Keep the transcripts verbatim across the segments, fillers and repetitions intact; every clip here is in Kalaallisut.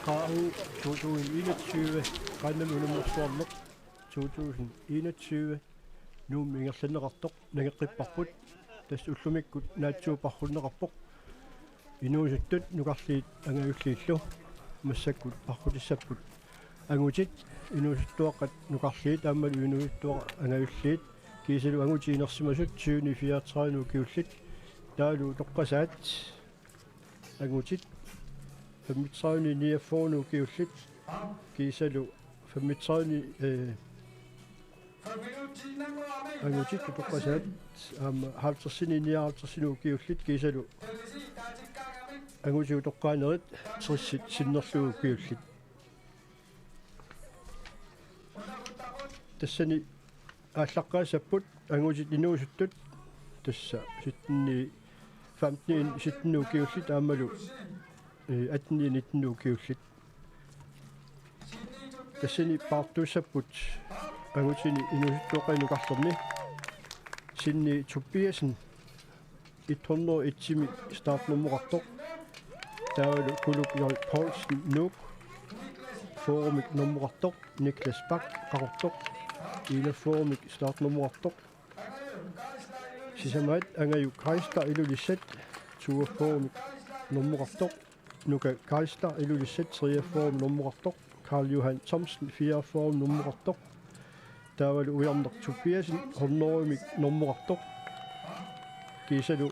Q U to tusind enogtyve, Qaannami unammersuarneq to tusind enogtyve, Nuummi ingerlanneqartoq nangeqqipparput, tassa ullumikkut naatsuup parrunneqarpoq. Inuusuttut nukarliit angajulliillu massakkut parrutissapput angutit, inuusuttuaqqat nukarliit aammalu inuusuttuaqqat angajulliit, kiisalu angutit inersimasut tyveni fireogtredive ukiullit, taavalu utoqqasaat angutit femogtredive niogfyrre ukiullit, kiisalu femogtredive, øh, angutit utoqqasaat aamma halvtredsini nioghalvtredsini ukiullit, kiisalu angutit utoqqaanerit tressit sinnerlugit ukiullit. Tassani aallaqqaassapput angutit inuusuttut, tassa sytteni, femteni sytteni ukiullit aammalu, øh, atteni nitten ukiullit. Tassani paartuussapput angutini inuusuttuaqqani nukarlerni Sinni Tobiassen, et hundrede og et-imi startnummeqartoq. Taavalu Kuluk Erik Poulsen, Nuuk, fyrremik nummeqartoq. Niklas Bak, Qaqortoq, enogfyrremik startnummeqartoq. Sisamaat Angajuk Geisler, Ilulissat, toogfyrremik nummeqartoq. Nuka Geisler, Ilulissat, treogfyrremik nummeqartoq. Karl Johan Thomsen, fireogfyrremik nummeqartoq. Taavalu Ujarneq Tobiassen, hundredemik nummeqartoq. Kiisalu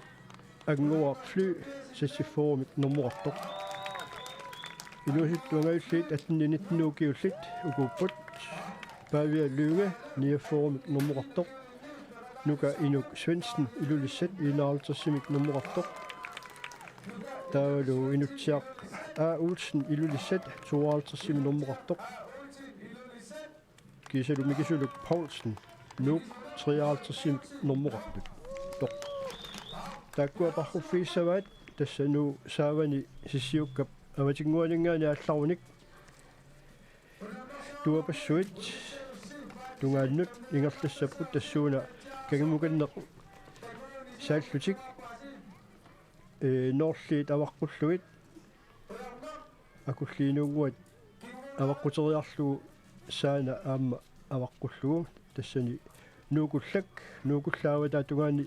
Annguaq Fly, seksogfyrremik nummeqartoq. Inuusuttut angajulliit atteni nitten ukiullit ukuupput: Pavia Lynge, niogfyrremik nummeqartoq. Nuka Inuk Svendsen, Ilulissat, enoghalvtredsimik nummeqartoq. Taavalu Inutsiaq A. Olsen, Ilulissat, tooghalvtredsimik nummeqartoq. Kiisalu Mikisuluk Poulsen, Nuuk, treoghalvtredsimik nummeqartoq. Taakkua parruffigissavaat, tassa Nuuk saavani Sissiukkap avatinnguaninngaanniit aallarunik. Tuapassuit tungaannut ingerlassapput tassuuna kangimukanneq saallutik, ee, noorliit avaqqullugit, akulliinuunnguat avaqquteriarlugu saana aamma avaqqullugu, tassani Nuukullak, Nuukullaat avataa tungaani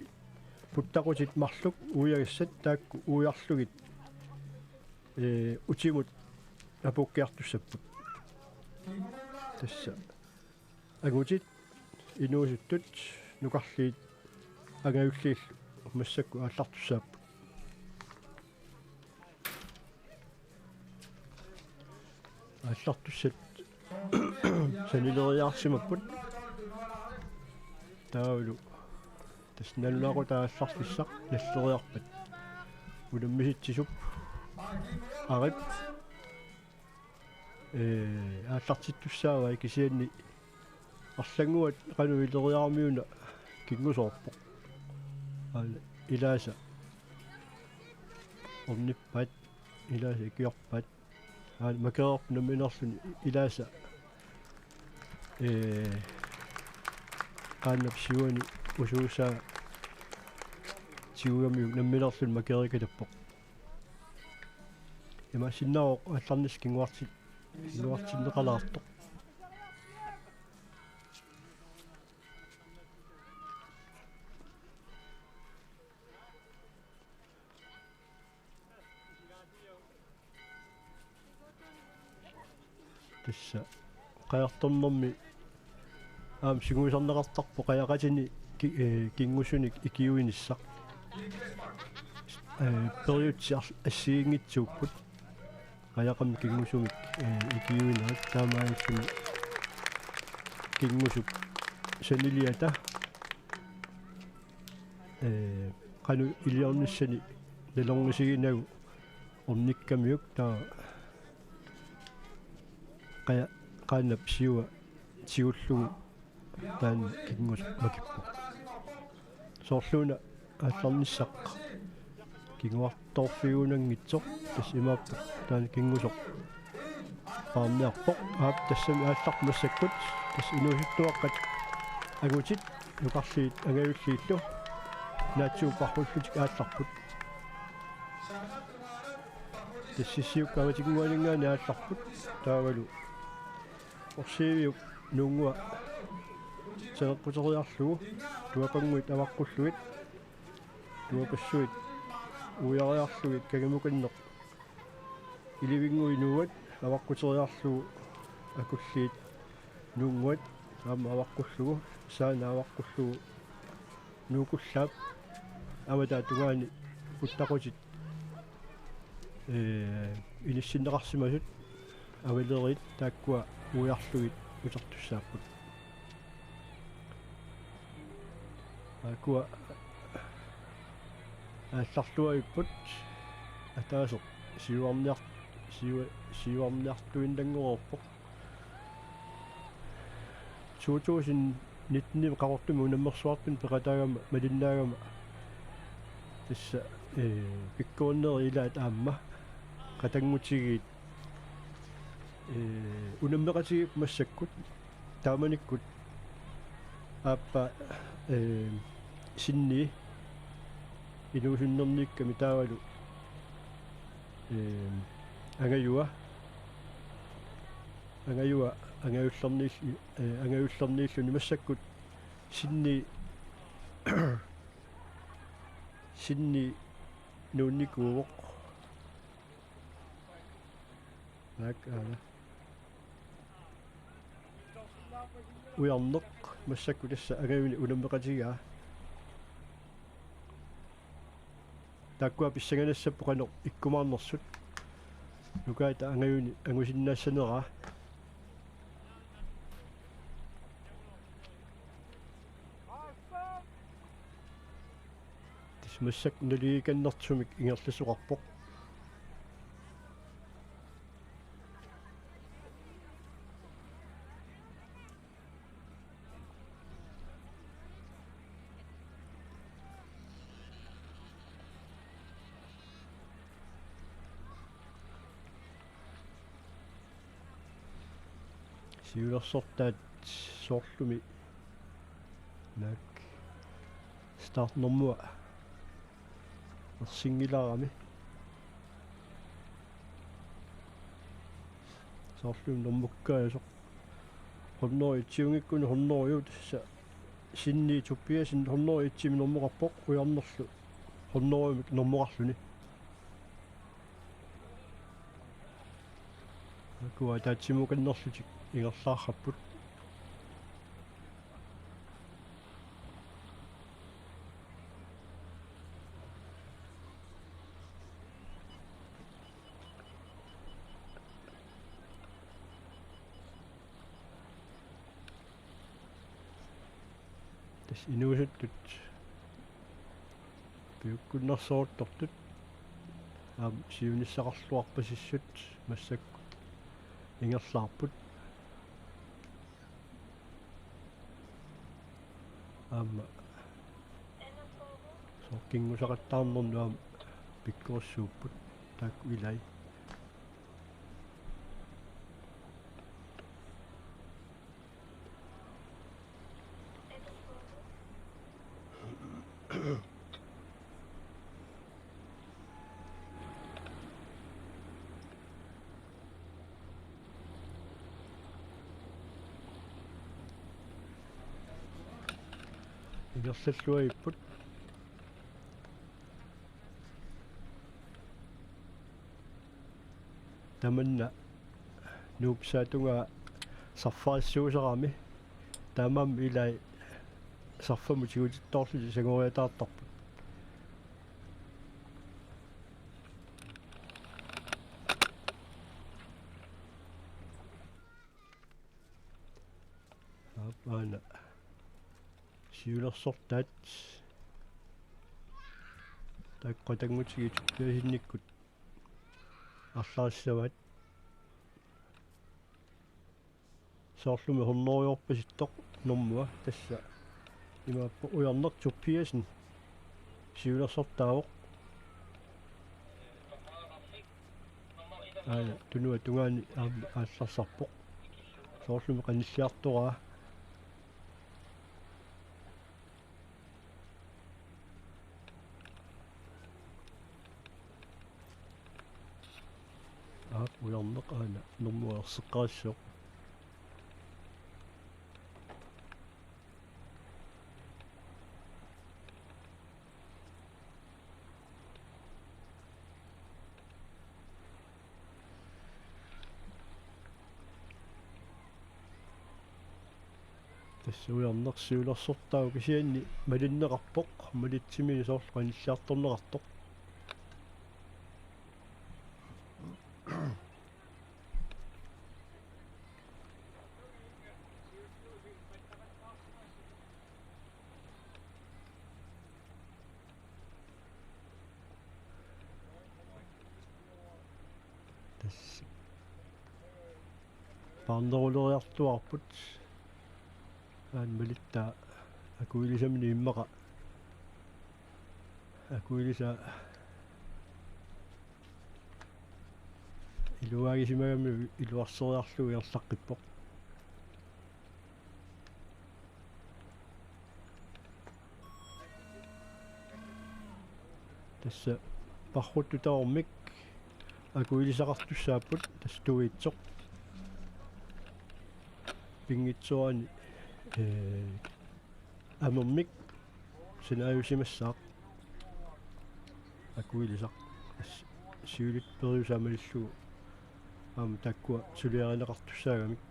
puttaqutit marluk uiagassat taakku uiarlugit, ee, utimut apuukkiartussapput. Tassa angutit inuusuttut nukarliit angajulliillu massakkut aallartussaapput. Aallartussat sanileriaarsimapput. Taavalu tassa nalunaaqutaq aallartissaq nalleriarpat unammisitsisup Arip, ee, aallartittussaavai, kisianni arlannguat qanoq ileriaramiuna kingusoorpoq. Aana ilaasa ornippaat, ilaasa ikiorpaat. Aana makereerpoq nammineerluni ilaasa, ee, qaannap siuani usuusaa tigugamiuk nammineerluni makereerikatappoq. Imaassinnaavoq aallarnissaq kinguarti-, kinguartinneqalaartoq. Tassa qajartornermi aamma siunnerneqartarpoq qajaqatini ki-, ee, kingusunik ikiuinissaq. Ee, periutsit ar-, assigiinngitsuupput qajaqami kingusumik, ee, ikiuinerat, taamaasilluni kingusup saniliata, ee, qanoq iliornissani nalornisiginagu ornikkamiuk, taava qaja-, qaannap siua tigullugu taanna kingusoq makippoq. Soorluuna aallarnissaq kinguartoorfigunanngitsoq, tassa imaappoq taanna kingusoq paarniarpoq. Aap, tassami aallarpoq massakkut, tassa inuusuttuaqqat angutit nukarliit angajulliillu naatsuup parrullutik aallarput. Tassa siukka avatinnguaninngaanniit aallarput taavalu orsiiviup nuunngua saneqquteriarlugu tuapannguit avaqqullugit tuapassuit uiariarlugit kangimukanneq ilivinnguit nuuat avaqquteriarlugu akulliit nuunnguat aamma avaqqullugu saana avaqqullugu nuukullaap avataa tungaani uttaqutit ee inissinneqarsimasut avaleriit taakkua uiarlugit utertussaapput. Taakkua aallarluavipput ataaseq siuarniar- siua- siuarniartuinnanngoreerpoq. Two thousand nitten Qaqortumi unammersuartuni peqataagama malinnaagama tassa ee pikkorinnerit ilaat aamma qatanngutigiit ee unammeqatigiit massakkut taamanikkut aappaa ee sinnii inuusunnerniikkami taavalu ee angajua angajua angajullerniill- ee angajullerniilluni massakkut sinnii sinnii nuunnikuuvoq. Naak aana ujarneq massakkut tassa angajuni unammeqatigaa. Taakkua pissanganassapput qanoq ikkumaarnersut. Nukaata angajuni angusinnaassaneraa. Tassa massakkut naligiikannertumik ingerlasoqarpoq. Siulersortaat soorlumi naak startnormua ersinngilaarami. Soorlumi normukkaasoq hundrede og et-iunngikkunik hundrede og otte tassa Sinni Tobiassen hundrede og et-imi normoqarpoq ujarnerlu hundrede-mik normoqarluni. Taakkua ataatsimuukannerlutik ingerlaarput. Tassa inuusuttut piukkunnarsoruttortut aamma siunissaqarluarpasissut massakkut ingerlaarput. Aamma soorlu kinngusaqattaarnermut aamma pikkorissuupput taakku ilai. Ingerlalluagipput. Tamanna nuupsaatungaa sarfarissuusarami. Taamaammat ilai sarfamut tigutittoorlutik sangoriataartarput. Aap, aana siulersortaat taakku qatanngutigiit Tobiassennikkut arlarissavaat. Soorlumi hundredeorpasittoq normua tassa imaappoq ujarneq Tobiassen siulersortaavoq. Aana tunua tungaani aamma aallarsarpoq. Soorlumi qanilliartoraa. Aana normu erseqqarissoq. Tassa ujarneq siulersortaavoq kisianni malinneqarpoq, malitsiminik soorlu qanilliartorneqartoq. Tassa. Paarneruleriartuaarput. Aamma malittaa Akuilisamini immaqa. Akuilisa iluaagisimagami iluarseriarlugu ingerlaqqippoq. Tassa parruttut taormik Akuilisaqartussaapput, tassa tuitsoq. Pinngitsoorani, ee, amermik sinaajusimassaaq Akuilisaq. Tassa siulitta periusaa malillugu aamma taakkua suliarineqartussaagamik.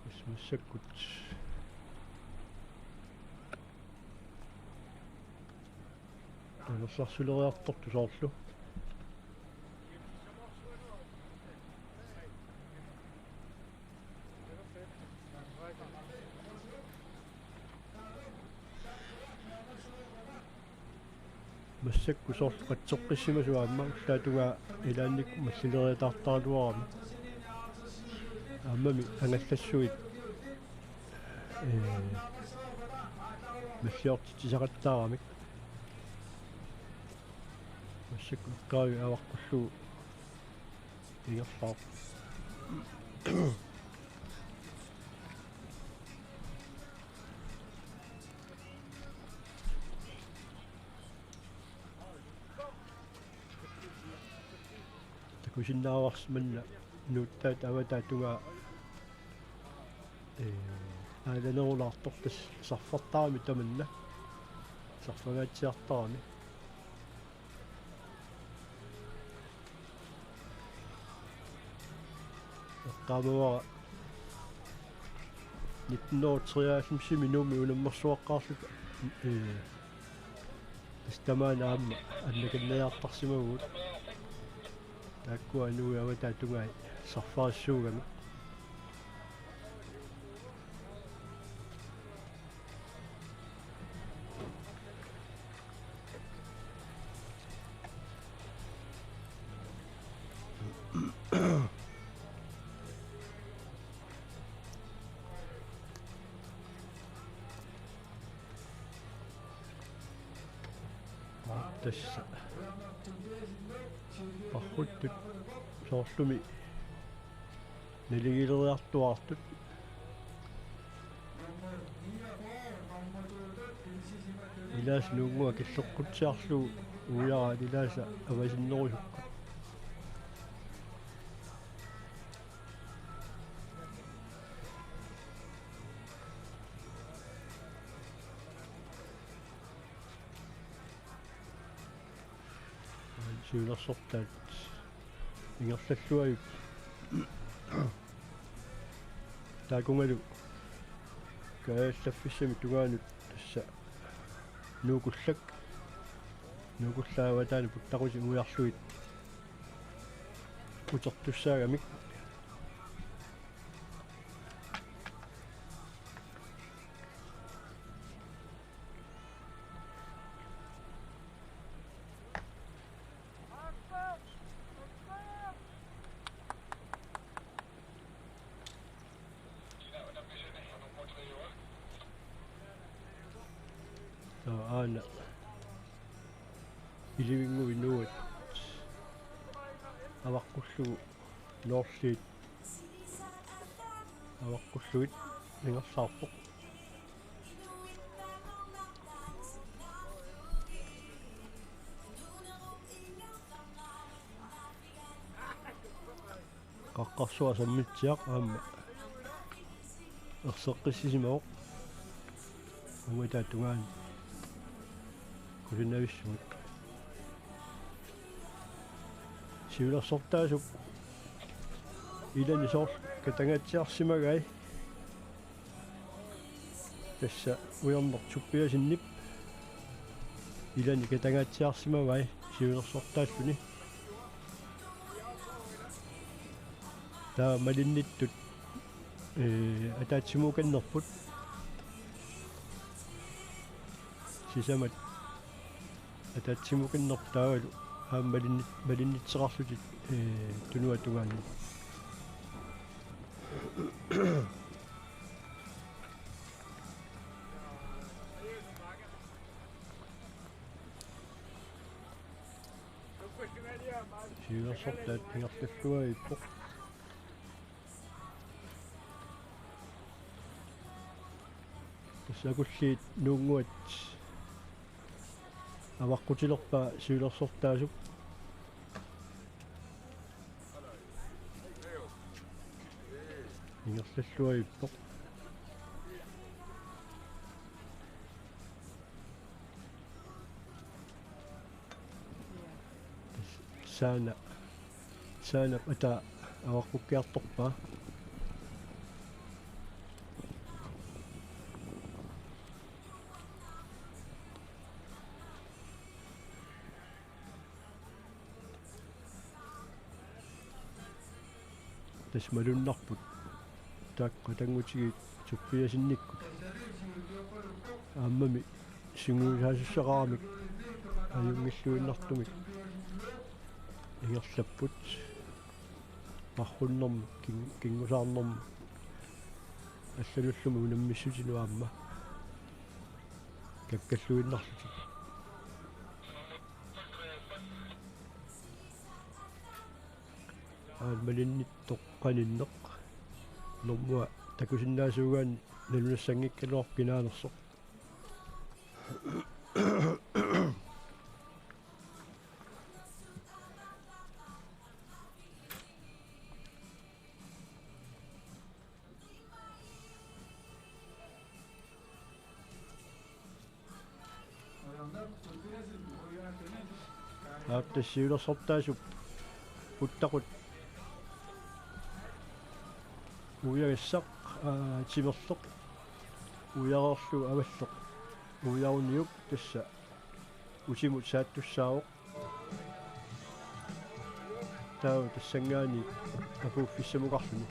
Tassa massakkut angerlarsuleriartortut soorlu. Massakkut soorlu qatsoqqissimasut aamma ullaap tungaa ilaannikkut mallileriataartaraluarami. Aammami angallassuit, ee, malliortitsisaqattaaramik. Massakkut eqqaavi avaqqullugu ingerlaaq. Takusinnaavarsi manna nuuttaat avataa tungaa, ee, aalanerulaartoq, tassa sarfartarami tamanna. Sarfangaatsiartarami. Eqqaamavara nitten hundrede og treoghalvfemsimi Nuummi unammersuaqqaarluta, ee, tassa tamaana aamma annakannajaartarsimavugut. Taakkua Nuummi avataa tungai sarfarissuugamik. Tassa parruttut soorlumi naligileriartuaartut. Ilaasa nuunnguaq killeqqutsiarlugu uiaraat ilaasa avasinnerusukkut. Siulersortaat ingerlalluajuk. Taakungalu kaajallaffissamik tungaanut tassa nuukullak. Nuukullaat avataani puttaqusi uiarlugit utertussaagamik. Taava aana ilivinnguit nuuat avaqqullugu noorliit avaqqullugit. ingerlaarpoq. Qaqqarsuaq Sammitsiaq aamma erseqqissisimavoq. Uuma taava tungaanut kusanavissumik. Siulersortaasup ilani soorlu katangaatsiarsimagai. Tassa Ujarneq Tobiassenip ilani katangaatsiarsimavai siulersortaalluni. Taava malinnittut, ee, ataatsimuukannerput. Sisamat ataatsimuukannerput taavalu aamma malinnit-, malinnitseqarlutik, ee, tunuata tungaanut. Siulersortaat ingerlalluarpoq. Tassa Akulliit Nuunnguat avaqqutilerpaa siulersortaasup. Ingerlalluarpoq. Saana, Saanap ataa avaqqukkiartorpaa. Tassa malunnarput taakku qatanngutigiit Tobiassennikkut. Aammami sungiusaasussaqaramik ajunngilluinnartumik ingerlapput. Marrunnermut, kin-, kinngusaarnermut allanullu unammissutinut aamma kakkalluinnarlutik. Aamma malinnittoq qaninneq. Normua takusinnaasuugaanni nalunassanngikkaluarpoq kinaanersoq. Aap, tassa siulersortaasup puttaqut uiagassaq, aa, timerleq uiareerlugu avalleq uiaruniuk tassa utimut saattussaavoq. Taava tassanngaanniit apuuffissamukarluni.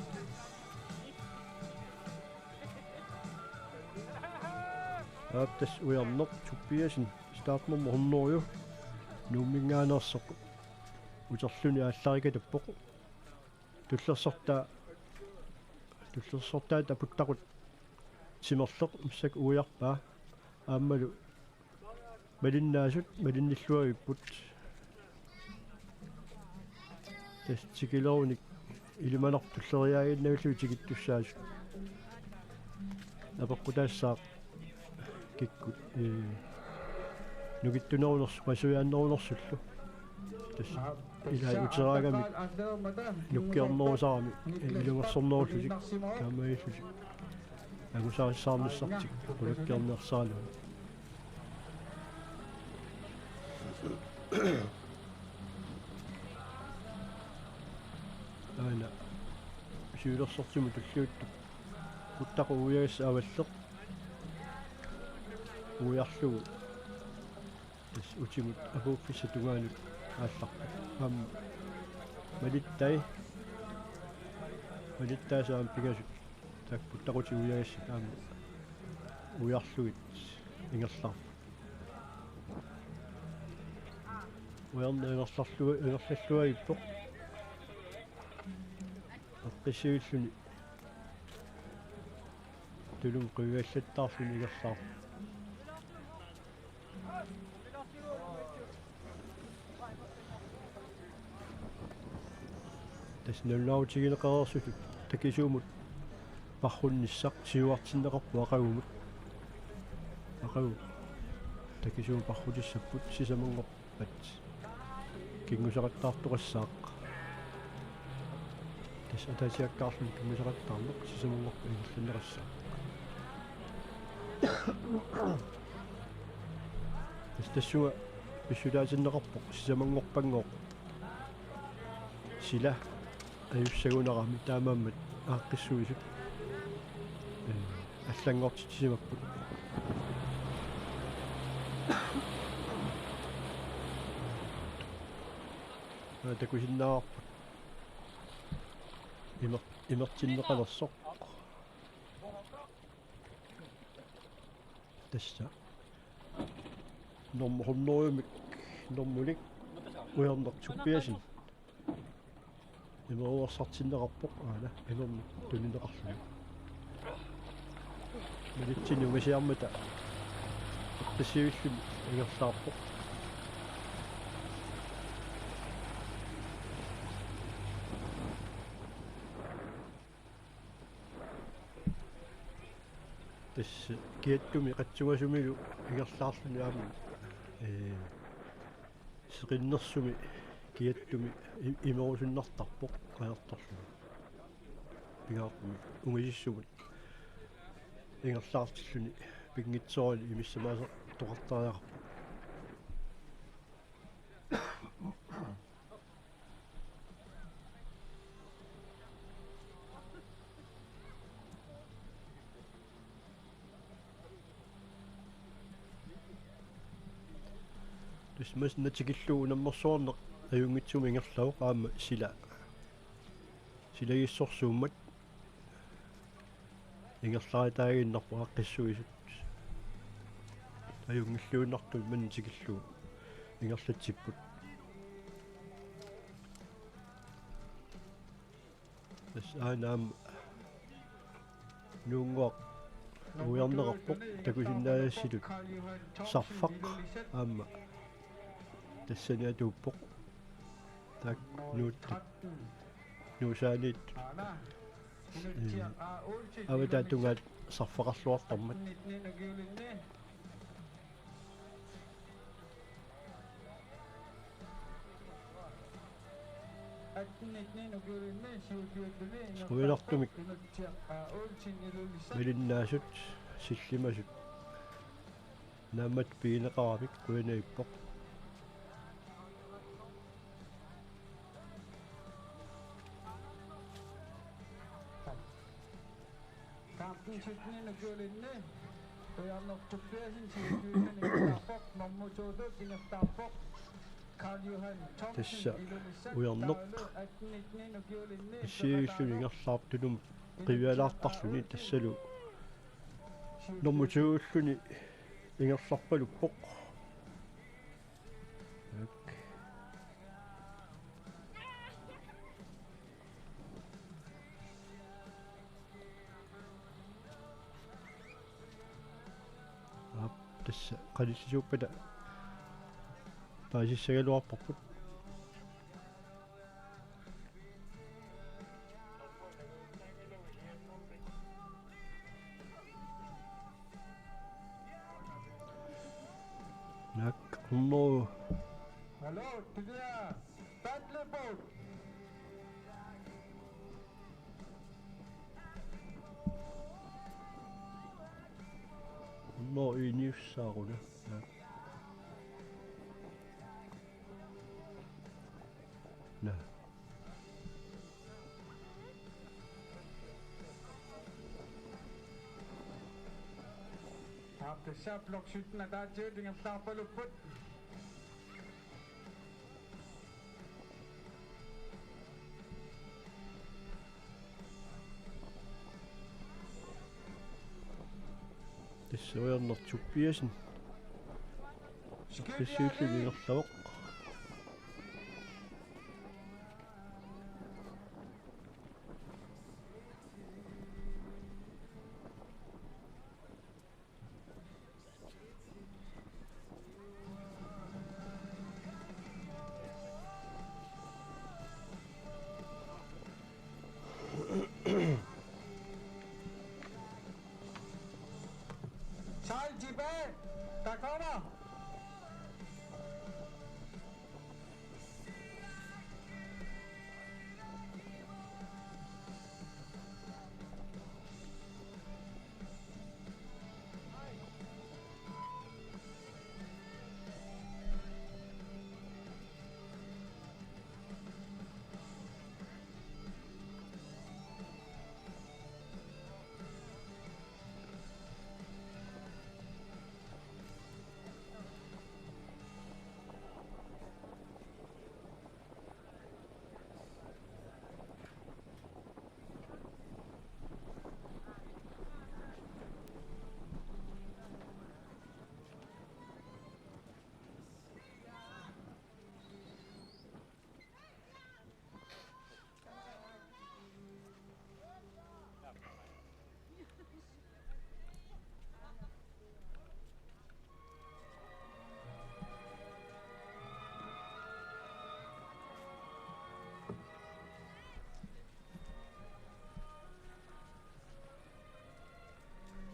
Aap, tassa Ujarneq Tobiassen startnummer hundrede Nuumminngaanneersoq uterluni aallarikatappoq. Tullersortaa, tullersortaata puttaqut timerleq massakkut uiarpaa. Aammalu malinnaasut malinnilluarput. Tassa tikilerunik ilimanarpoq tulleriiaaginnavillugit tikittussaasut. Apeqqutaassaaq kikkut, ee, nukittunerunersu-, qasujaannerunersullu. Tassa ilai uteraagamik nukkiornerusarami, ee, ilungersornerullutik taamaalillutik. Angusarissaarnissartik qulakkeernersaralugu. Aana siulersortimut tulliuttoq puttaqut uiagassaq avalleq uiarlugu tassa utimut apuuffissap tungaanut aallarpoq. Aamma malittai, malittaasut aamma pingasut taakku puttaqutit uiagassat aamma uiarlugit ingerlaarput. Ujarneq ingerlallu-, ingerlalluarpoq. Eqqissivilluni tulumut qiviallattaarluni ingerlaarpoq. Tassa nalunaarutigineqareersutut takisuumut Parrunnissaq siuartinneqarpoq aqagumut. Aqagu takisuumik parrutissapput, sisamanngorpat kinguseqattaartoqassaaq. Tassa ataasiakkaarluni kinguseqattaarneq, sisamanngorpat ingerlanneqassaaq. Tassa tassunga pissulaatinneqarpoq sisamanngorpanngooq sila ajussagunarami, taamaammat aaqqissuisut, ee, allanngortitsisimapput. Aa, takusinnaavarput imer-, imertinneqalersoq. Tassa normu hunnorujumik normulik Ujarneq Tobiassen imeruersartinneqarpoq, aana, imermik tunineqarluni. Malitsinni ungasiarmata eqqissivilluni ingerlaarpoq. Tassa kiattumi qatsungasumilu ingerlaarluni aamma, ee, seqinnersumi kiattumi i-, imerusunnartarpoq qajartorluni. Pingaartumik ungasissumut ingerlaartilluni pinngitsoorani imissamaasartoqartariaqarpoq. Tassa massakkut tikillugu unammersuarneq ajunngitsumik ingerlavoq, aamma sila, silagissorsuummat ingerlaritaaginnarpoq aaqqissuisut. Ajunngilluinnartumik manna tikillugu ingerlatsipput. Tassa aana aamma Nuunnguaq ujarneqarpoq, takusinnaasassilu Sarfaq aamma tassani atuuppoq. Taakku nuuttut, Nuup saaniittut, ee, avataata tungaanut sarfaqarluartarmat. Ujarnertumik malinnaasut, sillimasut naammattup pigineqaramik qujanarpoq. Kampen sytten-inik ukiulinni Ujarneq Tobiassen syvogtyve-inik ingerlaarpoq, nummer to-tut ingerlaarpoq Karl Johan Thomsen. Tassa Ilulissat, Ujarneq taavalu atten-inik ukiulinni issiigilluni ingerlaarpoq, Tunumut qivialaartarluni, tassalu nummer to-ulluni ingerlarpaluppoq. Aap, tassa qanillisiuppata paasissagaluarparput. Naak, unnu. Hallo, det der Battlebot. Unnu iiniussaaruna. Naak. Nå. Aap, tassa blok sytten ataatsiit ingerlaarpalupput. Tassa Ujarneq Tobiassen. Tassa ulluni ingerlavoq.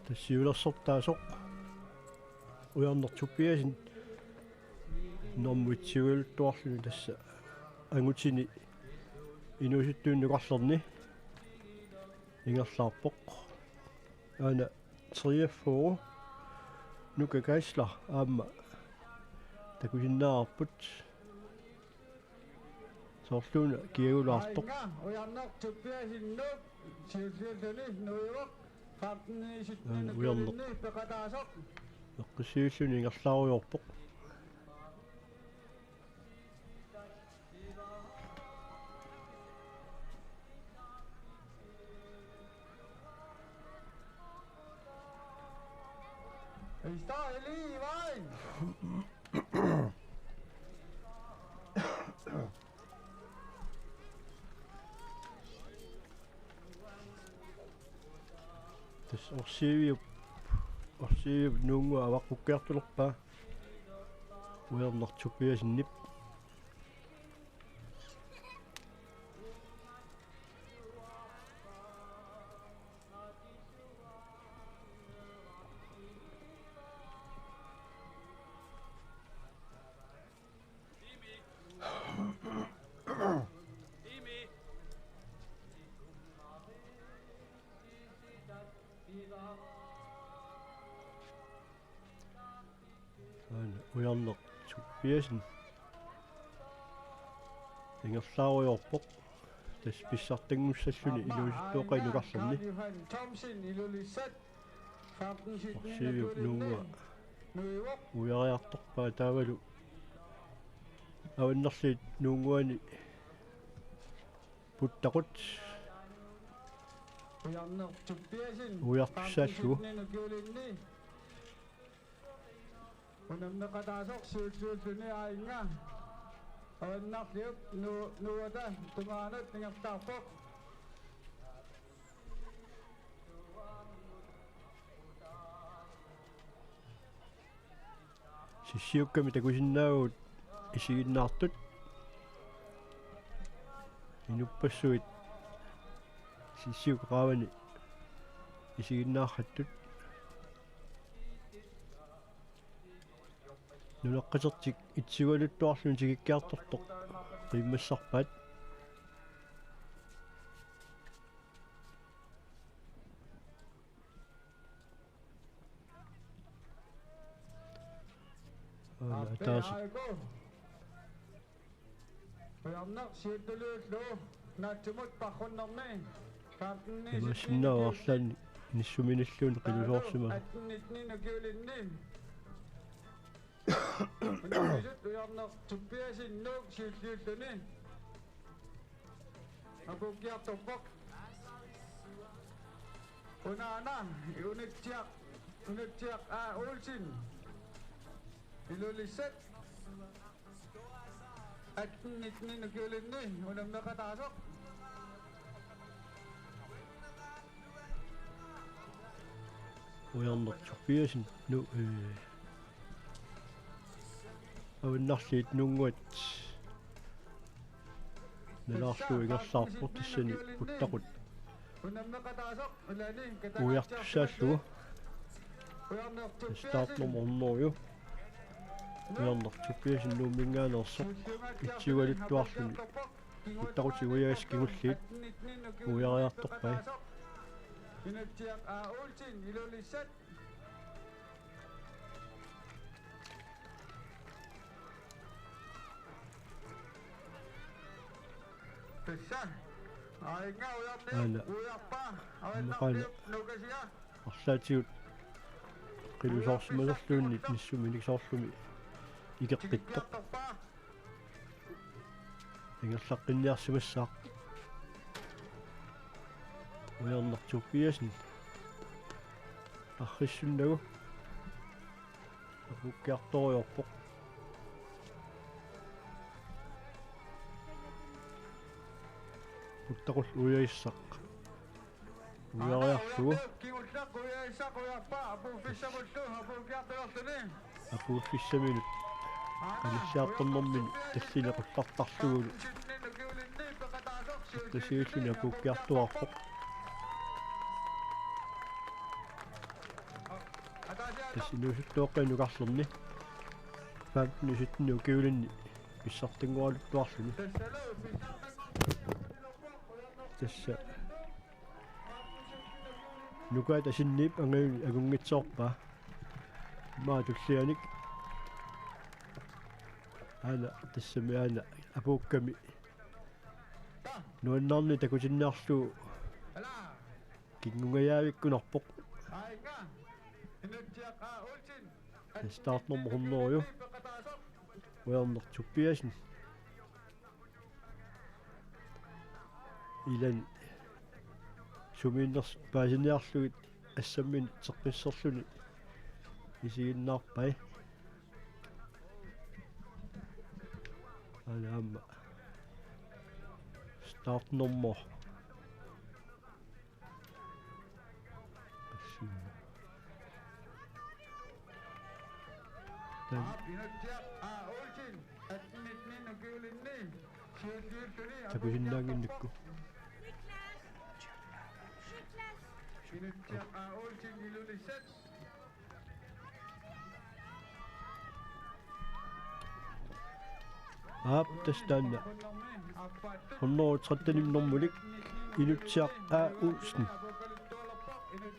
Tassa siulersortaasoq Ujarneq Tobiassen nummer et-iugaluttuarluni tassa angutini inuusuttuinnarnerni ingerlaarpoq. Aana treogfyrre Nuka Geisler aamma takusinnaavarput. Soorluuna kiagulaartoq. Aajuna Ujarneq Tobiassen Nuuk siulliulluni nuivoq. Femten sytten Aana Ujarneq nukiulinni peqataasoq. Eqqissiilluni ingerlaarujoorpoq. Ista eli vai. Tassa Orsiiviup, Orsiiviup nuunnguaq avaqqukkiartulerpaa Ujarneq Tobiassenip. Aana Ujarneq Tobiassen ingerlaarujoorpoq. Tassa pissartanngussalluni inuusuttuaqqat inukarlerni. Thomsen Ilulissat. Femten sytten Orsiiviup nuunnguaq uiariartorpaa taavalu Avannarliit nuunnguani puttaqut Ujarneq Tobiassen uiartussaallugu. Femten sytten nukiulinni unammeqataasoq siulliulluni aajuna Avannarliup nu-, nuuata tungaanut ingerlaarpoq. Sissiukkami takusinnaavugut isiginnaartut. Inuppassuit sissiukkap qaavani isiginnaarpagut. Nunaqqatertik et-iugaluttuarluni tikikkiartortoq qiimmassarpaat. Aana ataaseq. Ujarneq siuttullugu naatsimut paarrunnermi. Femten sytten. Tamassinnaavarlaan nissuminilluunniit qilusoorsimasoq. Atten nitten nukiulinni. Unammisut Ujarneq Tobiassen Nuuk siulliulluni apuukkiartorpoq. Unaana Unitsiaq, Unitsiaq A. Olsen Ilulissat. Atten nitten nukiulinni unammeqataasoq. Ujarneq Tobiassen Nuuk, eh, Avannarliit nuunnguat nalaarlugu ingerlaarpoq tassani puttaqut uiartussaallugu. Startnummer hundrede. Ujarneq Tobiassen Nuumminngaanneersoq et-iugaluttuarluni puttaqutit uiagassaat kingulliit uiariartorpai. Tassa. Aajuna Ujarneq. Aana. Ujarpaa. Aana. Avannarliup nuukasiga. Arlaatigut qilusoorsimasorluunniit nissuminik soorlumi ikeqqittoq. Ingerlaqqinniarsimassaaq. Ujarneq Tobiassen arriissunnagu. Apuukkiartorujoorpoq. Puttaqullu uiassaq. Uiariarlugu. Kingulleq uiassaq uiarpaa apuuffissamullu apuukkiartulerluni. Apuuffissaminut qanissiartornermini tallimat qullartarlugulu. Eqqissiilluni apuukkiartuaarpoq. Tassa inuusuttuaqqat nukarlerni femten sytten ukiulinni pissartanngoraluttuarluni. Tassa nukaata sinniip angajulleq angunngitsoorpaa. Immaqa tullianik aana tassami aana apuukkami nuannaarneq takutinniarlugu kinngungajaavikkunarpoq. Startnummer hundrede, Werner Tobiassen. Ilani sumiinnersut paasiniarlugit assamminik teqqisserluni isiginnaarpai. Aana aamma startnummer takusinnaannginnakku. Aap, tassa taanna hundrede trettenimik normulik Inutsiaq A. Olsen.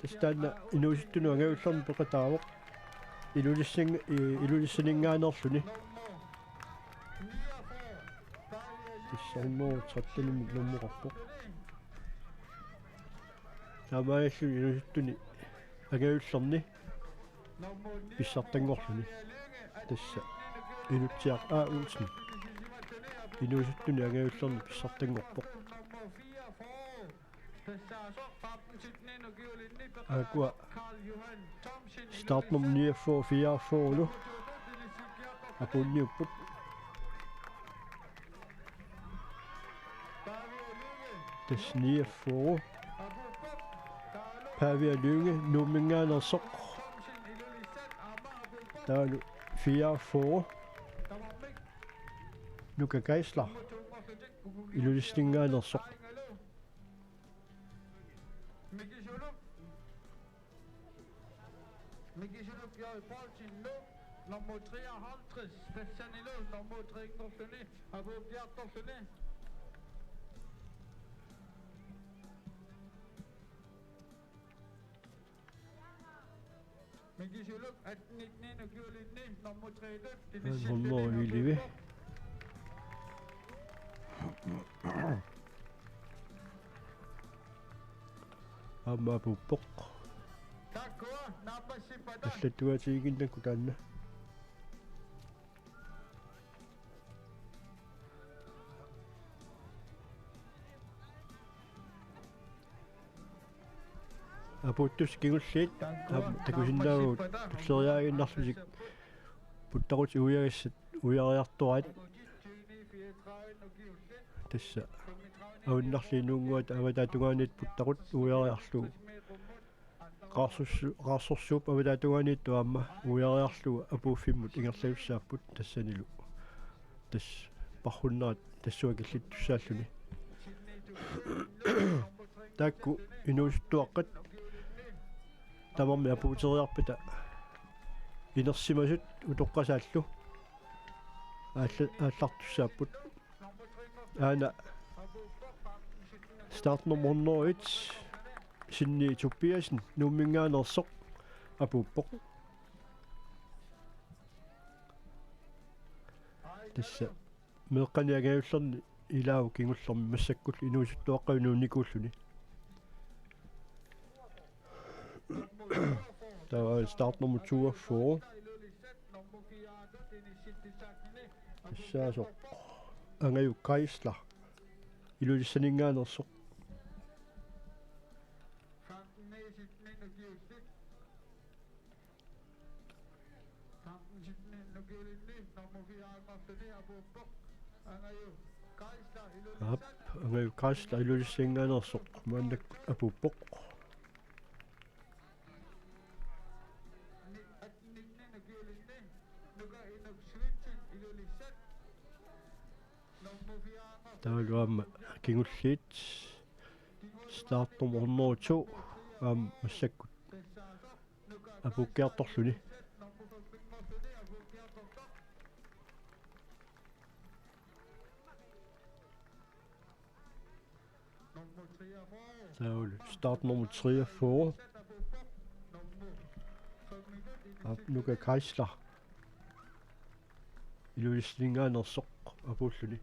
Tassa taanna inuusuttunut angajullerni peqataavoq. Ilulissing-, i-, Ilulissaninngaanneerluni. Tassa hundrede trettenimik normoqarpoq. Taamaalilluni inuusuttuni angajullerni pissartanngorluni. Tassa Inutsiaq A. Olsen. Inuusuttuni angajullerni pissartanngorpoq. Aakkua startnummer niogfyrre, fireogfyrre-lu apuunniupput. Tassa niogfyrre. Pavia Lynge, Nuumminngaanneersoq. Taavalu fireogfyrre. Nuka Geisler, Ilulissaninngaanneersoq. Mikisuluk J. Poulsen, Nuuk, nummer treoghalvtreds, tassanilu nummer tre-nngorluni apuuppiartorluni. Mikisuluk atten nitten ukiulinni nummer tre-tut. Nummer elleve. Aamma apuuppoq. Taakkua naappassippata. Allattuatiginnginnakku taanna. Apuuttussat kingulliit aamma takusinnaavagut tulleriiaaginnarlutik puttaquttat uiagassat uiariartoraat. Tassa Avinnarliup nuunnguata avataatungaaniittut puttaquttat uiariarlugu. Qaarsorsu-, Qaarsorsuup avataatungaaniittut aamma uiariarlugu apuuffimmut ingerlasussaapput tassanilu. Tassa parhunnerat tassunga killittussaalluni. Taakku inuusuttuaqqat tamarmik apuuteriarpata inersimasut utoqqasaallu aalla-, aallartussaapput. Aana startnummer hundrede et, Sinni Tobiassen, Nuumminngaanneersoq, apuuppoq. Tassa meeqqani angajullerni ilaavoq kingullermi massakkullu inuusuttuaqqanik nuunnikuulluni. Taava startnummer toogfyrre. Tassaasoq Angajuk Geisler, Ilulissaninngaanneersoq. Aap, Angajuk Geisler Ilulissaninngaanneersoq maannakkut apuuppoq. Taavalu aamma kingulliit, startnummer hundrede to aamma massakkut apuukkiartorluni. Taavalu startnummer treogfyrre. Aap, Nuka Geisler. Ilulissaninngaanneersoq apuulluni.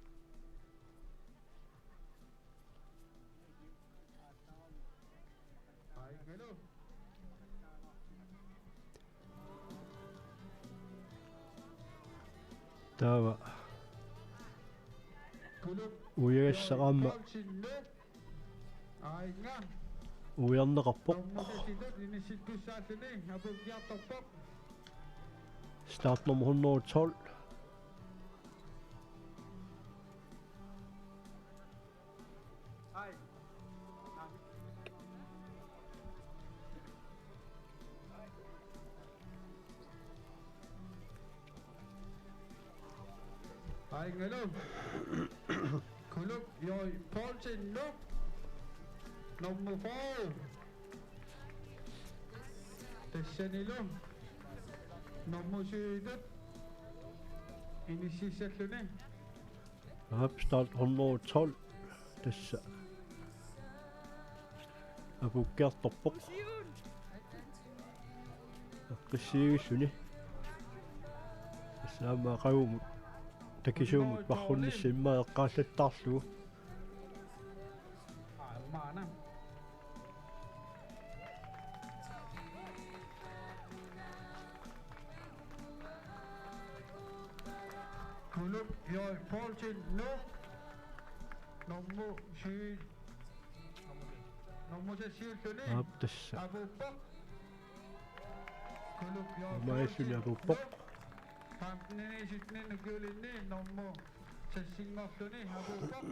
Taava uiagassaq aamma uiarneqarpoq. Startnummer hundrede og tolv. Aingalo. Kuluk Joi Poulsen, Nuuk. Nummer fyrre. Tassanilu nummer syv inississalluni. Aap, start hundrede og tolv. Tassa apuukkiartorpoq. Eqqissiivilluni. Tassa aamma aqagumut takisuumut marrunnissaq immaqa eqqaallattaarlugu. Kuluk Joi Poulsen, Nuuk. Nummer syv. Nummer seks siulluni. Aap, tassa. Apuuppoq. Kuluk Joi Poulsen, apuuppoq. Femten sytten ukiulinni nummer seksinngorluni apuuppoq.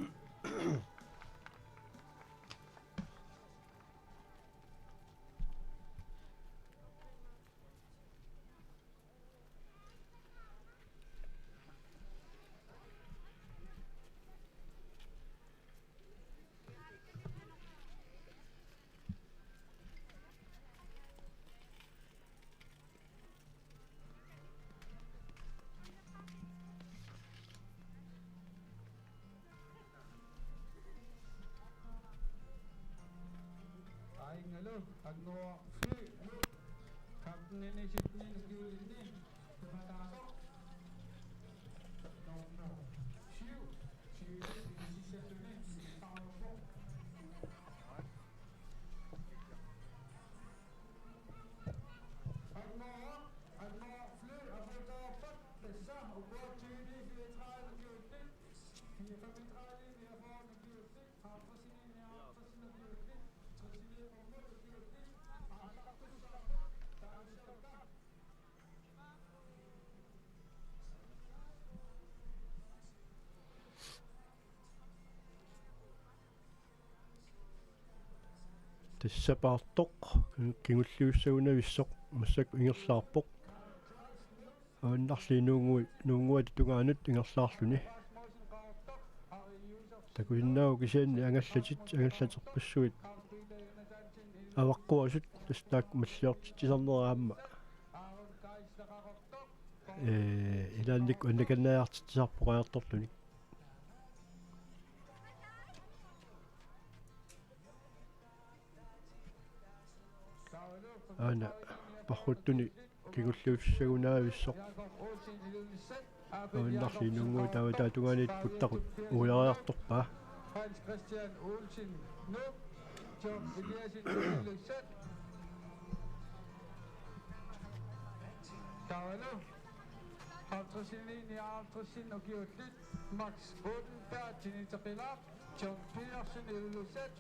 Aingalo, annuar fly, femten sytten ukiulinni, peqataasoq. Nummer syv, syv, inississalluni, Paavo. Annuar, annuar fly, apuutereerpat, tassa, ukua tyve fireogtredive ukiullit, fire femogtredive niogfyrre ukiullit, halvtreds nioghalvtreds ukiullit, tres qummut ukiullit, aallartussaavoq, taassuunga. Tassa paartoq kingulliussagunavissoq massakkut ingerlaarpoq. Avannarliit Nuunnguit, Nuunnguata tungaanut ingerlaarluni. Takusinnaavoq kisianni angallatit, angallaterpassuit avaqquasut, tassa taakku malliortitsisarnerat aamma. Ee, ilaannikkut annakannaariartitsisarpoq ajortorluni. Aana parruttuni kingulliussagunaavissoq. Avannarliit Nuunnguit taava taava tungaanut puttaqut uiariartorpaa. Hans Christian Olsen, Nuuk, John Eliassen, Ilulissat. Taavalu halvtreds nioghalvtreds ukiullit, Max Odenberg, Tiniteqilaaq, John Petersen, Ilulissat.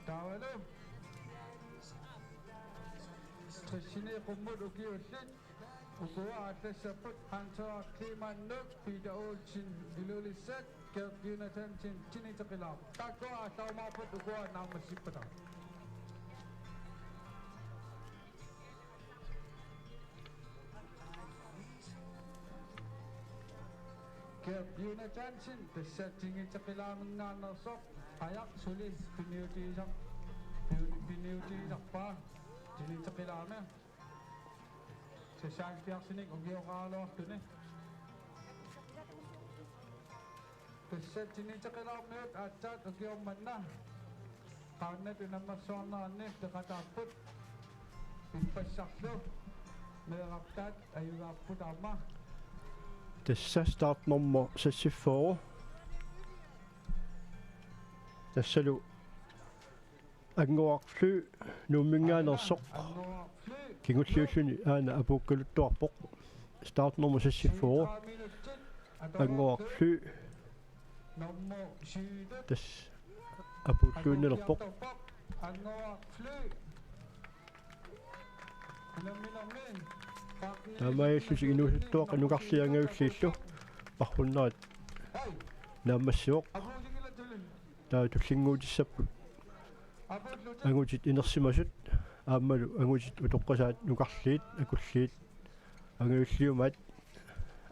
Taavalu tres qummut ukiullit, ukua aallassapput: Hans Henrik Kleemann, Nuuk, Peter Olsen, Ilulissat, Gert Jonathansen, Tiniteqilaaq. Taakkua aallarumaarput, ukua naammassippata. Gert Jonathansen, tassa Tiniteqilaaminngaanneersoq, ajaq suli piniutigisar-, piniutigisarpaa. Tiniteqilaarneq. Seksoghalvfjerdsinik ukioqaraluarluni. Tassa tiniteqilaarmiut aatsaat ukioq manna qaannat unammersuarneranni peqataapput. Ippassarlu meerartaat ajugaapput aamma. Tassa startnummer seksogfyrre. Tassalu Anngoraq Fly Nuumminngaanneersoq kingulliulluni aana apuukkaluttuarpoq. Startnummer seksogfyrre. Anngoraq Fly. Tassa apuulluinnalerpoq. Taamaalillutik inuusuttuaqqat nukarliit angajulliillu parrunnerat naammassivoq. Taava tullinnguutissapput angutit inersimasut aammalu angutit utoqqasaat nukarliit akulliit angajulliumaat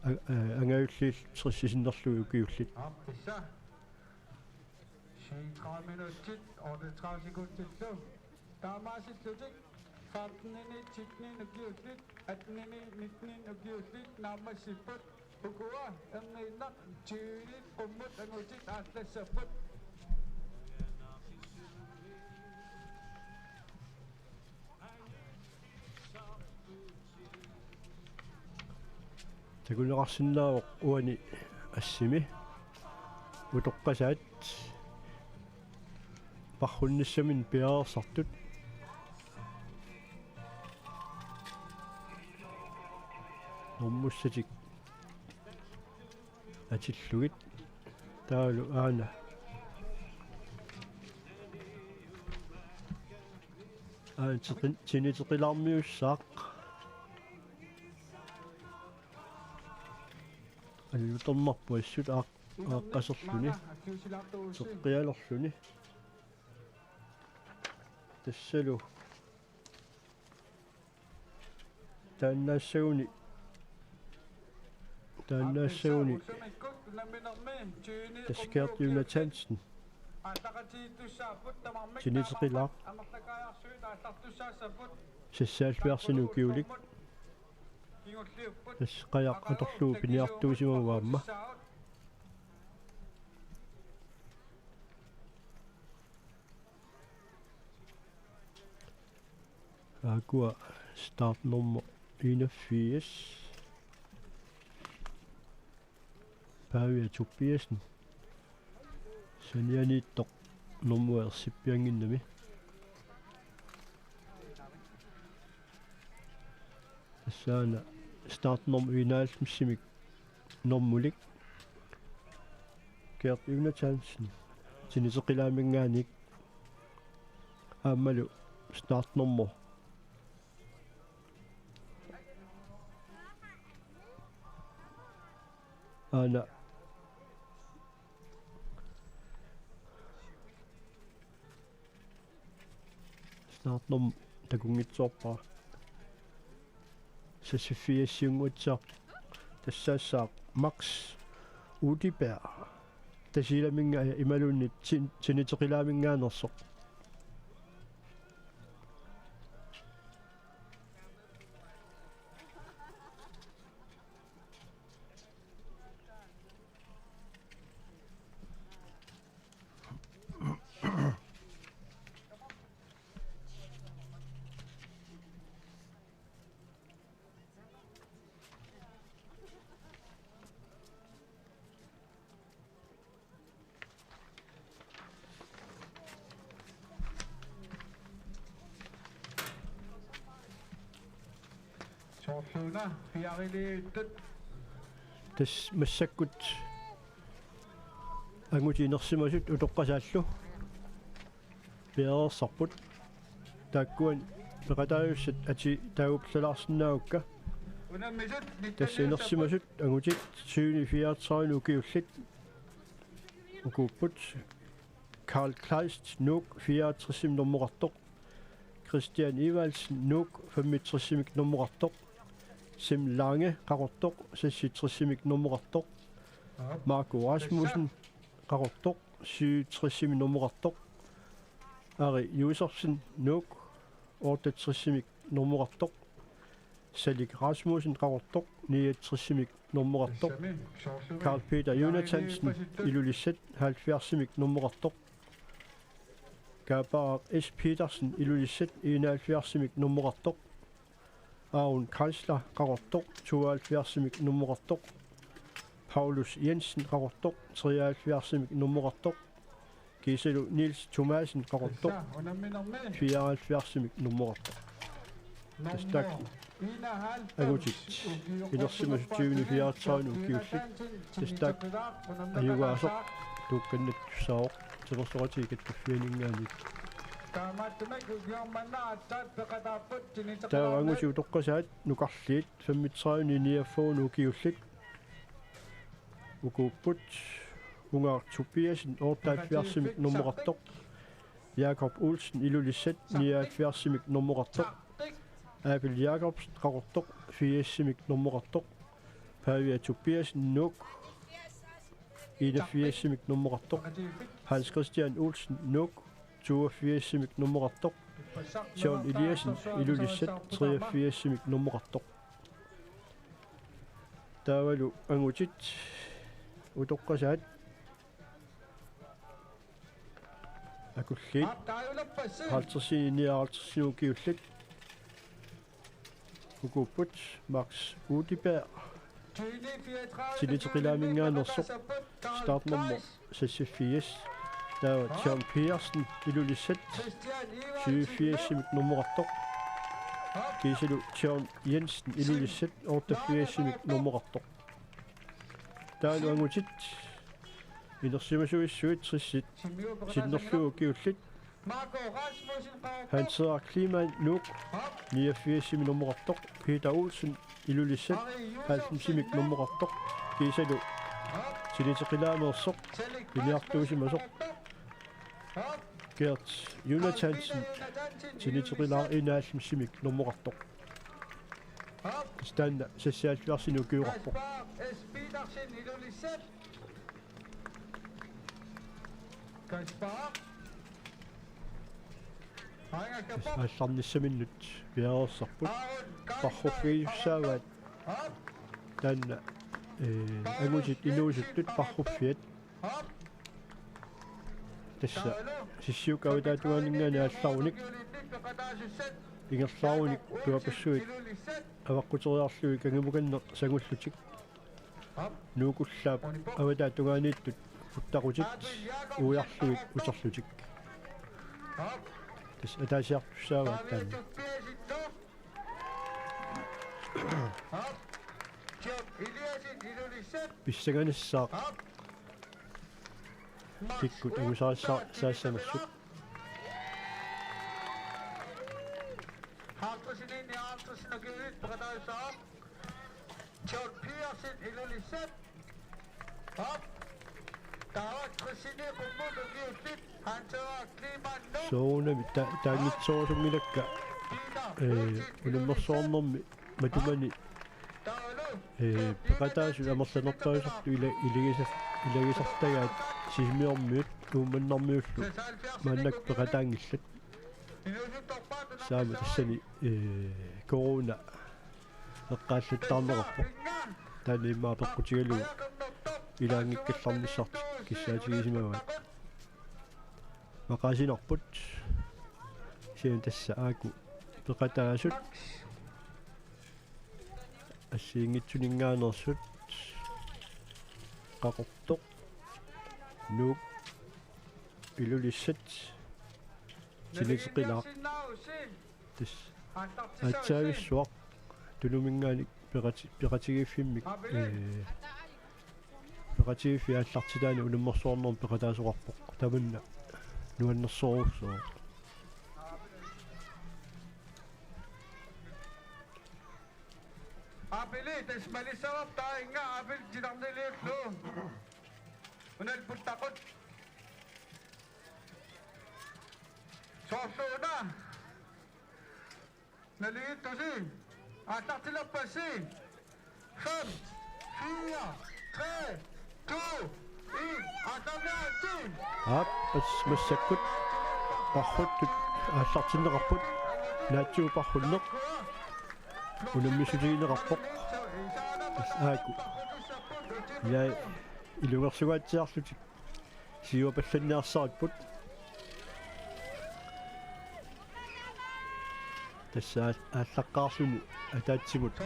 a-, a-, angajulliit tressisinnerlugit ukiullit. Aap, tassa. Syvogtredive minutsit, otteogtredive sekundsillu. Taamaasillutik femtenini syttenini ukiullit, attenini nittenini ukiullit naammassipput. Ukua erniinnaq tyvenit qummut angutit aallassapput. Takuneqarsinnaavoq uani assimi utoqqasaat parrunnissaminnik piareersartut. Normuttik atillugit taavalu aana. Aana teqin-, tiniteqilaarmiussaaq. Allutornarpoq assut aaq-, aaqqaserluni. Teqqialerluni. Tassalu. Taannaassaguni. Taannaassaguni. Tassa Gert Jonathansen. Tiniteqilaaq. Seksoghalvfjerdsinik ukiulik. Tassa qajaq atorlugu piniartuusimavoq aamma. Taakkua startnummer enogfirs. Pavia Tobiassen. Sanianiittoq nummer ersippiannginnami. Tassaana startnummer enoghalvfemsimik normulik. Gert Jonathansen. Tiniteqilaaminngaanniit. Aammalu startnummer. Aana. Startnummer takunngitsoorpara. Seksogfirsiunnguatsiarpoq. Tassaassaaq Max Udiberg. Tasiilaminnga imaluunniit tin-, tiniteqilaaminngaanneersoq. Soorluuna piariliivittut. Tassa massakkut angutit inersimasut utoqqasaallu piareersarput. Taakkuani peqataajussat atii taaguppalaarsinnaagukka. Tassa inersimasut angutit syvogtredive ukiullit ukuupput. Karl Kleist, Nuuk, fireoghalvtredsimik normoqartoq. Christian Evaldsen, Nuuk, femogtresimik normoqartoq. Sim Lange, Qaqortoq, seksogtresimik normoqartoq. Marco Rasmussen, Qaqortoq, syvogtresimik normoqartoq. Ari Josefsen, Nuuk, otteogtresimik normoqartoq. Salik Rasmussen, Qaqortoq, niogtresimik normoqartoq. Carl Peter Jonathansen, Ilulissat, halvfjerdsimik normoqartoq. Kaapaq S. Petersen, Ilulissat, enoghalvfjerdsimik normoqartoq. Aaron Kreisler, Qaqortoq, tooghalvfjerdsimik normoqartoq. Paulus Jensen, Qaqortoq, treoghalvfjerdsimik normoqartoq. Kiisalu Niels Thomassen, Qaqortoq, fireoghalvfjerdsimik normoqartoq. Tassa taakku angutit inersimasut tyveni fireogtredive ukiullit. Tassa taakku ajugaasoq tuukkannattussaavoq, timersoqatigiit kattuffianinngaanniit. Taava angutit utoqqasaat nukarliit femogtredive niogfyrre ukiullit. Ukuupput: Ungaaq Tobiassen, otteoghalvfjerdsimik normoqartoq. Jakob Olsen, Ilulissat, nioghalvfjerdsimik normoqartoq. Abel Jakobsen, Qaqortoq, firsimik normoqartoq. Pavia Tobiassen, Nuuk, enogfirsimik normoqartoq. Hans Christian Olsen, Nuuk, toogfirsimik normoqartoq. John Eliassen, Ilulissat, treogfirsimik normoqartoq. Taavalu angutit utoqqasaat akulliit halvtredsini nioghalvtredsini ukiullit. Ukuupput: Max Udeberg, Tiniteqilaaminngaanneersoq, startnummer seksogfirs. Taava John Petersen, Ilulissat, syvogfirsimik normoqartoq. Kiisalu John Jensen, Ilulissat, otteogfirsimik normoqartoq. Taavalu angutit inersimasuissuit tressit sinnerlugu ukiullit. Hans Henrik Kleemann, Nuuk, niogfirsimik normoqartoq. Peter Olsen, Ilulissat, halvfemsimik normoqartoq. Kiisalu tiniteqilaameersoq piniartuusimasoq Gert Jonathansen, tiniteqilaaq, enoghalvfemsimik normoqartoq. Tassa taanna seksoghalvfjerdsinik ukioqarpoq. Kaspar. Tassa aallarnissaminnut piareersarput. Parruffigisussaavaat taanna, ee, angutit inuusuttut parruffiat. Tassa sissiukka avataatungaaninngaanniit aallarunik ingerlaarunik tuapassuit avaqquteriarlugit kangimukanneq sangullutik. Nuukullaap avataatungaaniittut puttaqutit uiarlugit uterlutik. Tassa ataasiartussaavaat taanna. Pissanganissaaq kikkut angusarissaassanersut. Soorunami ta-, taanngitsoorusumilakka, ee, unammersuarnermi matumani, ee, peqataasut amerlanerpaasartut ila-, ilagisar-, ilagisartagaat Sisimiormiut Uummannarmiullu maannakkut peqataanngillat. Taamaammat tassani, ee, corona eqqaallattaarneqarpoq. Taanna immaqa peqqutigalugu ilaanngikkallarnissartik kissaatigisimavaat. Maqaasinarput. Kisianni tassa aajuku peqataasut assigiinngitsuninngaanneersut. Qaqortoq, Nuuk, Ilulissat, tiniteqilaaq. Tassa aatsaavissuaq Tunuminngaanniit peqati-, peqatigiiffimmik, ee, peqatigiiffiit aallartitaanni unammersuarnermi peqataasoqarpoq. Tamanna nuannersorujussuuvoq. Aapili, tassa malissavarput taanna, aapili titarniliullu. Una puttaqut. Soorlu una. Naligiittusi. Aallartilerpassi. Fem, fire, tre, to, en. Aallarniaritsi. Aap, pas-, massakkut qarruttut aallartinneqarput. Naatsuuparhunneq unammissutigineqarpoq. Tassa aaku. Ilai ilungersugaatsiarlutik siuapallanniarsaripput. Tassa aal-, aallaqqaarluni ataatsimut.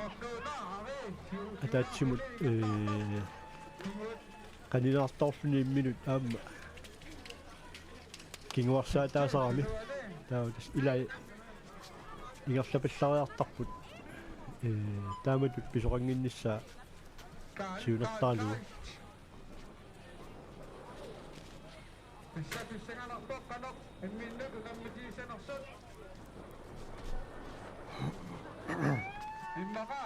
Ataatsimut, ee, qaninaartoorluni imminut aamma kinguarsaataasarami. Taava tassa ilai ingerlapallariartarput, ee, taamatut pisoqannginnissaa siunertaralugu. Tassa pissanganarpoq qanoq imminnut unammitigisanersut. Immaqa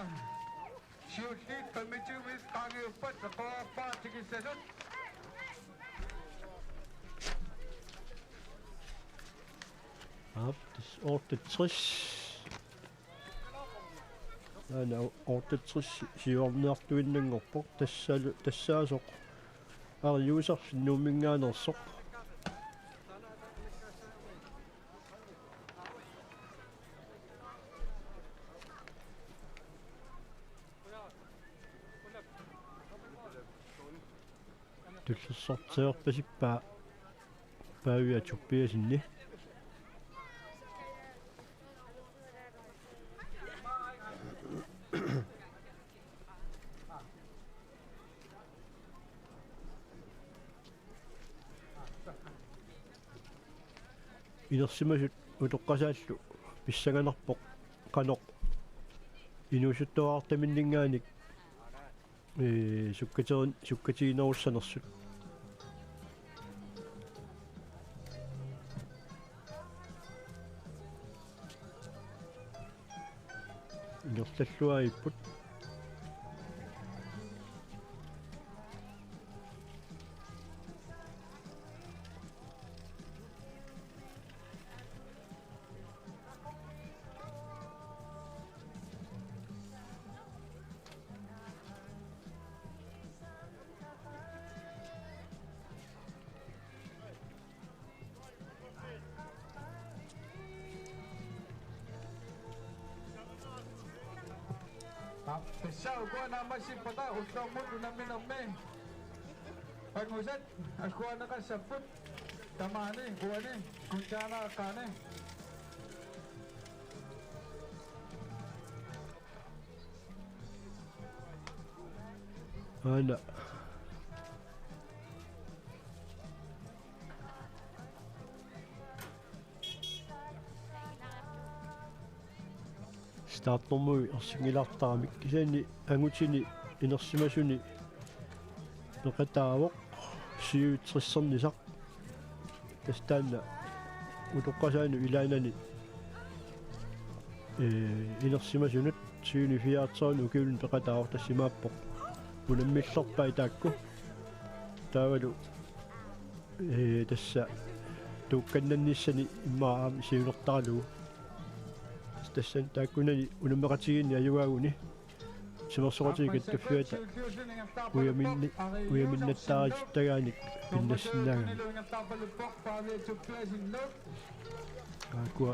siulliit femogtyve qaangiuppat eqqorpaa tikissasut. Aap, tassa otteogtres. Aana otteogtres siuarniartuinnanngorpoq. Tassalu, tassaasoq Ariusarli Nuumminngaanneersoq. Tullersorteerpasippaa Pavia Tobiassenip. Inersimasut utoqqasaallu pissanganarpoq qanoq inuusuttuarartaminninngaanniit, ee, sukkaterin-, sukkatiginerussanersut. Ingerlalluarput. Tassa ukua naammassippata ullormut unamminermi. Angusat agguaanneqassapput tamaani uani Kuntaaneeqqaani. Aana. Startnummerup ersinngilaartaramik kisianni angutini inersimasuni peqataavoq syvogtressernisaq. Tassa taanna utoqqasaanut ilaanani, ee, inersimasunut syvogfirsernut ukiunut peqataavoq, tassa imaappoq unammillerpai taakku. Taavalu, ee, tassa tuukkannannissani immaqa aamma siunertaralugu. Tassani taakkunani unammeqatigiinni ajugaaguni timersoqatigiit kattuffiata ujaminni-, ujaminnattaaritittagaanik pinnassinnaagami. Aakkua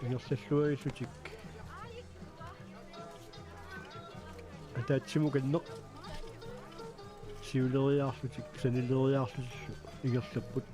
ingerlalluarillutik ataatsimukanneq siuleriaarlutik sanileriaarlutillu ingerlapput.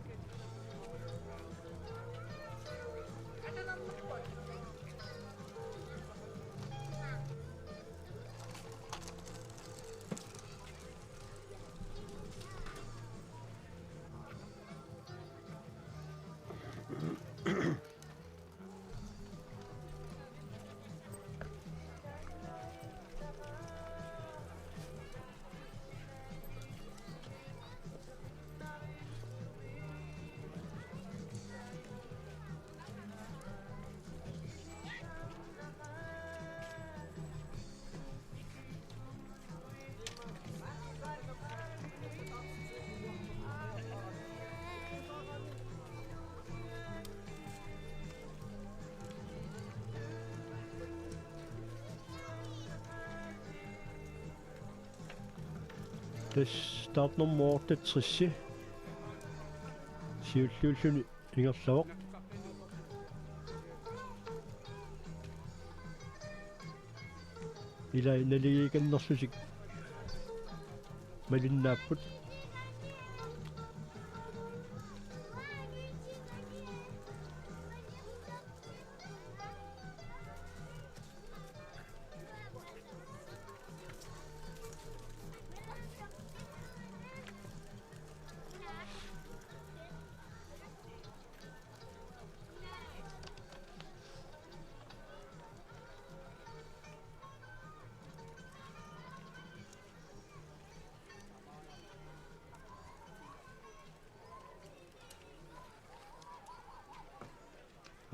Tassa startnummer otteogtres siulliulluni ingerlavoq. Ilai naligiikannerlutik malinnaapput.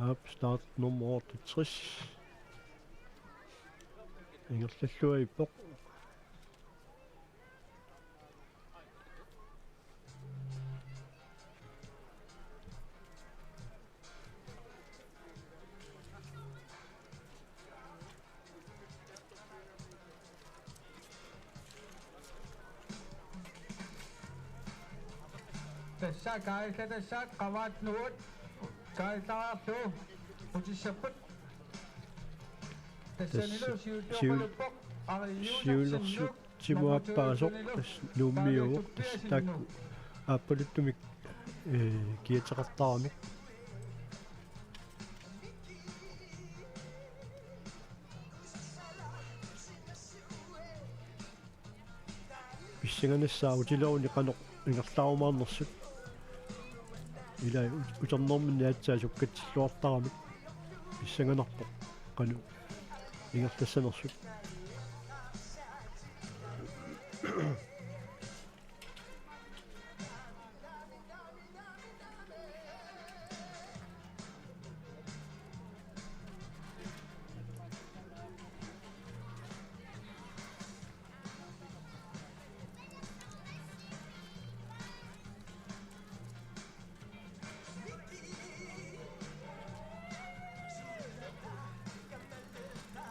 Aap, start nummer otteogtres. Ingerlalluarpoq. Tassa kaallatassaat qavaat nuut kaallaarlugu utissapput. Tassanilu siulliuqaluppoq Ariuuna siulersut Simuappaasoq tassa Nuummiuuvoq, tassa taakku aappaluttumik, ee, kiateqartaramik. Pissanganassaaq utileruni qanoq ingerlaarumaarnersut. Ilai ut-, uternerminni aatsaat sukkatsilluartaramik. Pissanganarpoq qanoq ingerlassanersut.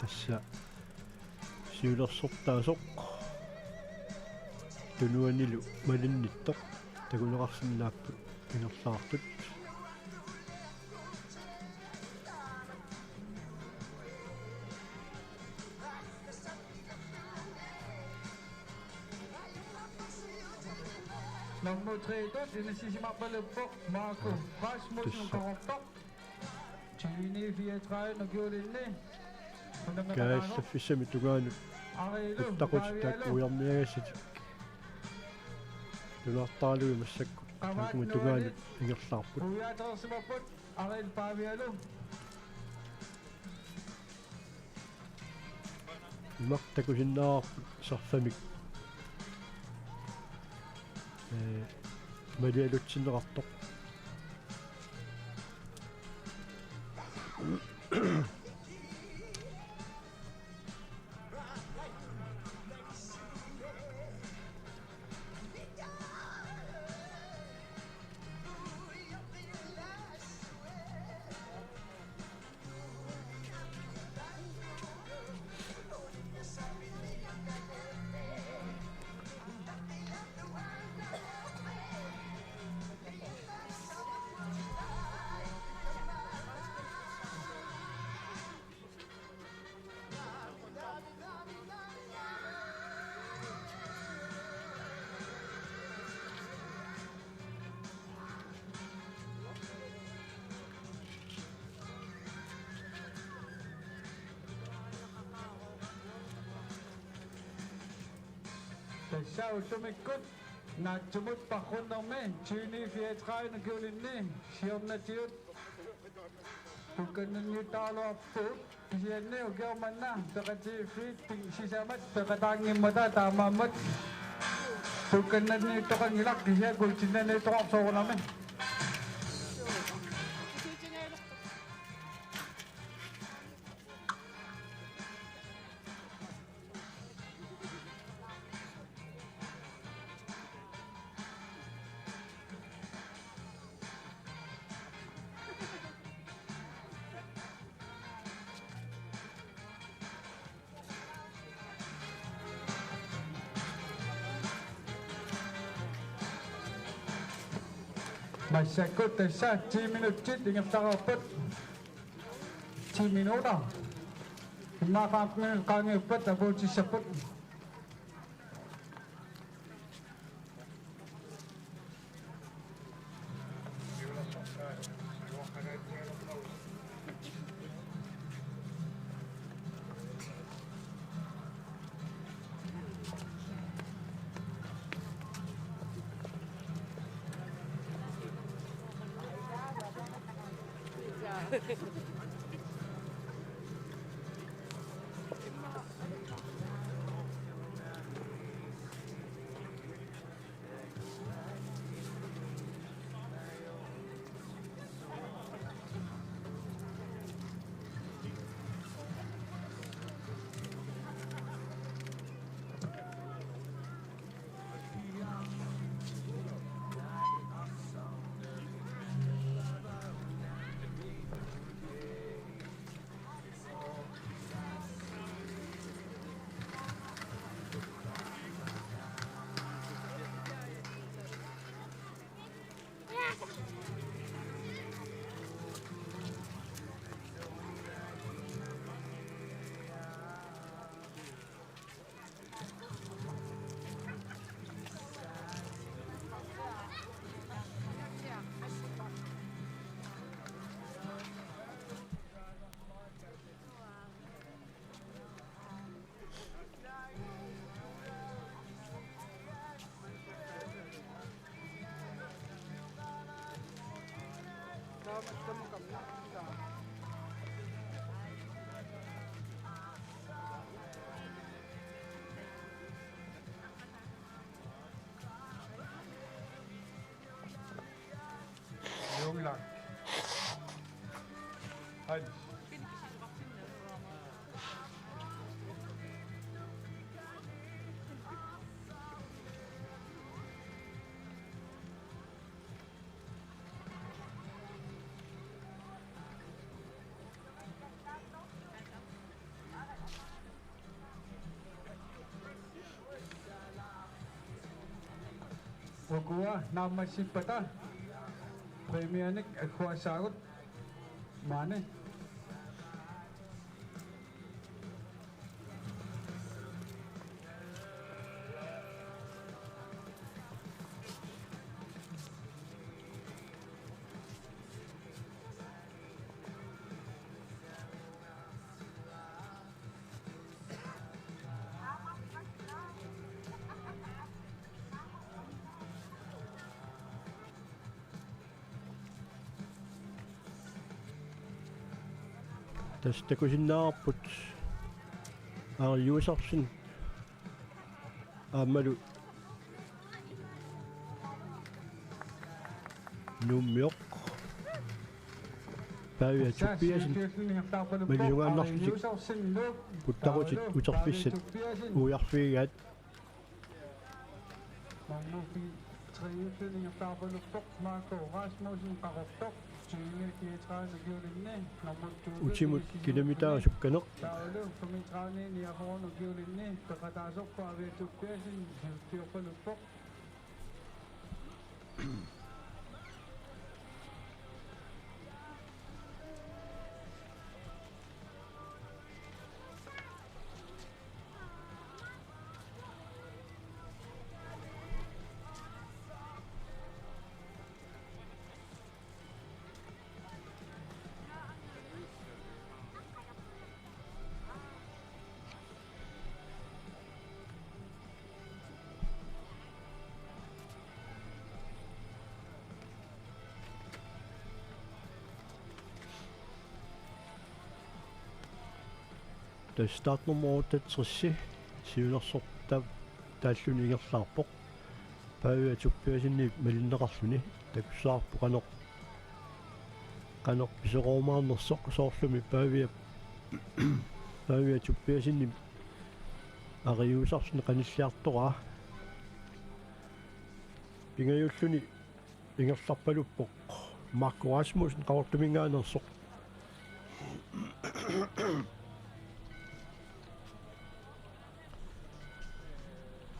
Tassa siulersortaasoq tunuanilu malinnittoq takuneqarsinnaapput ingerlaartut. Nummer tre-tut inissisimaarpaluppoq Marco Rasmussen Qaqortoq. Tyveni fireogtredive nukiolinni. Kaallaffissami tungaanut uttaqutitaq ujarniagassatik tunaartaralugit massakkut taakuma tungaanut ingerlaarput. Ujarniagassapput Ariel Pavialu. Imaq takusinnaavarput sarfamik, ee, malialutsinneqartoq. Tassa ullumikkut naatsumut paarunnermi tyveni fireogtredive nukiolinni siornatigut pukkannanniuttaraluarput, kisianni ukioq manna peqatigiiffiit sisamat peqataanngimmata, taamaammat pukkannanniuttoqanngilaq, kisianni kuultinnanniuttoqarpoq soorunami. Massakkut tassa ti minutsit ingerlareerput. Ti minutter. Immaqa femten minutsit qaangiuppat apuutissapput. Junglang. Hans. Ukua naammassippata præmianik agguaassaagut maani. Tassa takusinnaavarput Ari Josefsen aammalu Nuummioq Pavia Tobiassen malisungaannarlutik puttaqutit uterfissat ujarfigigaat. Nummer fire, treogtyve, ingerlaarpaluppoq, Marco Rasmussen, Qaqortoq, tyve fireogtredive, ukiulinni, nummer to, utimut kinamitaasukkaneq. Taavalu femogtredive niogfyrre, ukiulinni, peqataasoq, Pavia Tobiassen, syvogfyrrepaluppoq. Tassa startnummer otteogtres siunersortaap taalluni ingerlaarpoq. Pavia Tobiassenip malinneqarluni takussavarput qanoq, qanoq pisoqarumaarnersoq, soorlumi Pavia, Pavia Tobiassenip Ari Josefsen qanilliartoraa. Pingajuulluni ingerlarpaluppoq Marco Rasmussen Qaqortuminngaanneersoq.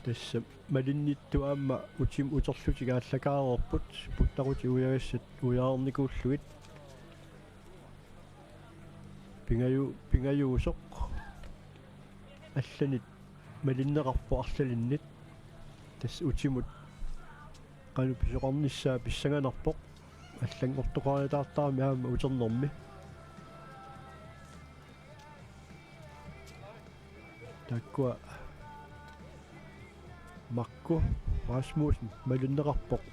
Tassa malinnittut aamma utimut uterlutik aallakaareerput, puttaqutit ujagassat ujareernikuullugit. Pingaju-, pingajuusoq allanit malinneqarpoq arlalinnit. Tassa utimut qanoq pisoqarnissaa pissanganarpoq. Allanngortoqariataartarami aamma uternermi. Taakkua Marco Rasmussen malinneqarpoq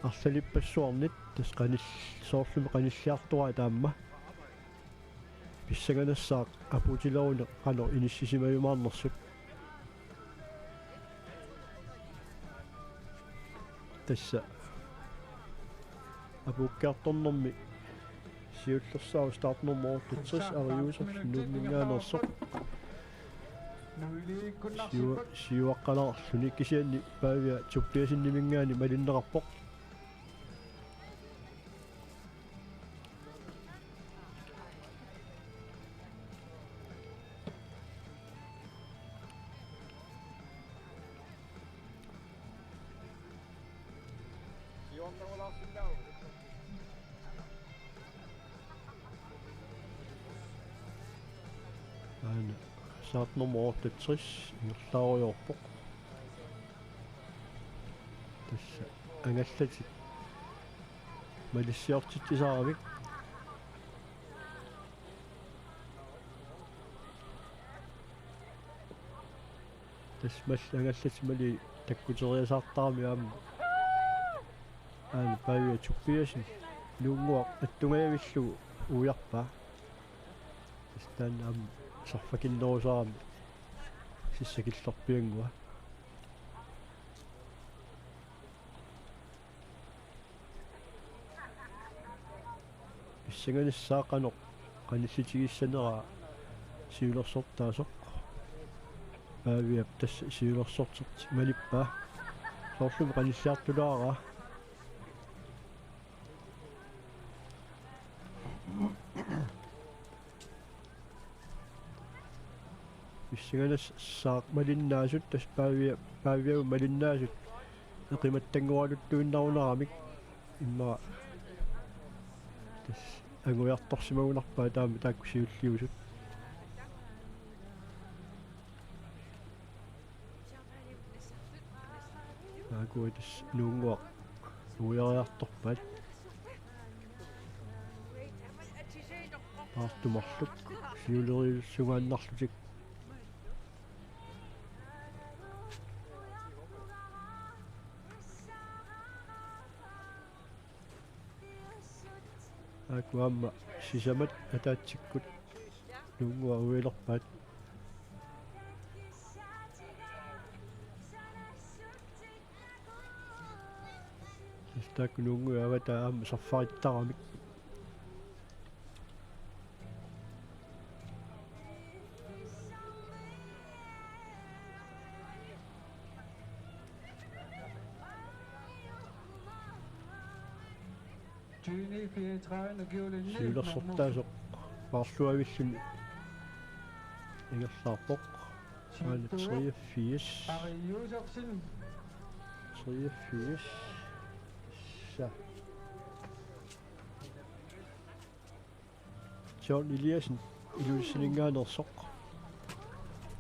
arlalippassuarnit, tassa qanil-, soorlumi qanilliartoraat aamma. Pissanganassaaq apuutileruni qanoq inissisimajumaarnersut. Tassa apuukkiartornermi siullersaavoq startnummer otteogtres, Ari Josefsen Nuumminngaanneersoq. Siua-, siuaqqalaarluni, kisianni Pavia Tobiasseniminngaanniit malinneqarpoq. Aana, startnummer otteogtres ingerlaarujoorpoq. Tassa angallatit malissiortitsisaramik. Tassa mallit angallatit maliit takkuteriasaartarami aamma. Aana Pavia Tobiassen Nuunnguaq attungajavillugu uiarpaa. Tassa taanna aamma sarfakinnerusarami sissakillerpianngua. Pissanganassaaq qanoq qanillitigissaneraa siulersortaasoq. Paviap tassa siulersortitsi malippaa. Soorlumi qanilliartulaaraa. Pissanganassaaq malinnaasut, tassa Pavia-, Paviap malinnaasut eqimattanngoraluuttuinnarunaramik immaqa tassa angujartorsimagunarpaat taama taakku siulliusut. Aakuat tassa Nuunnguaq uiariartorpaat. Paartumarluk siuleriussugaannarlutik. Aaku aamma sisamat ataatsikkut Nuunnguaq uialerpaat. Tassa taakku Nuunnguit avataa aamma sarfarittaramik. Siulersortaasoq paarluavilluni ingerlaarpoq. Aana treogfirs. Ari Josefsen. Treogfirs. Sa. John Eliassen Ilulissaninngaanneersoq.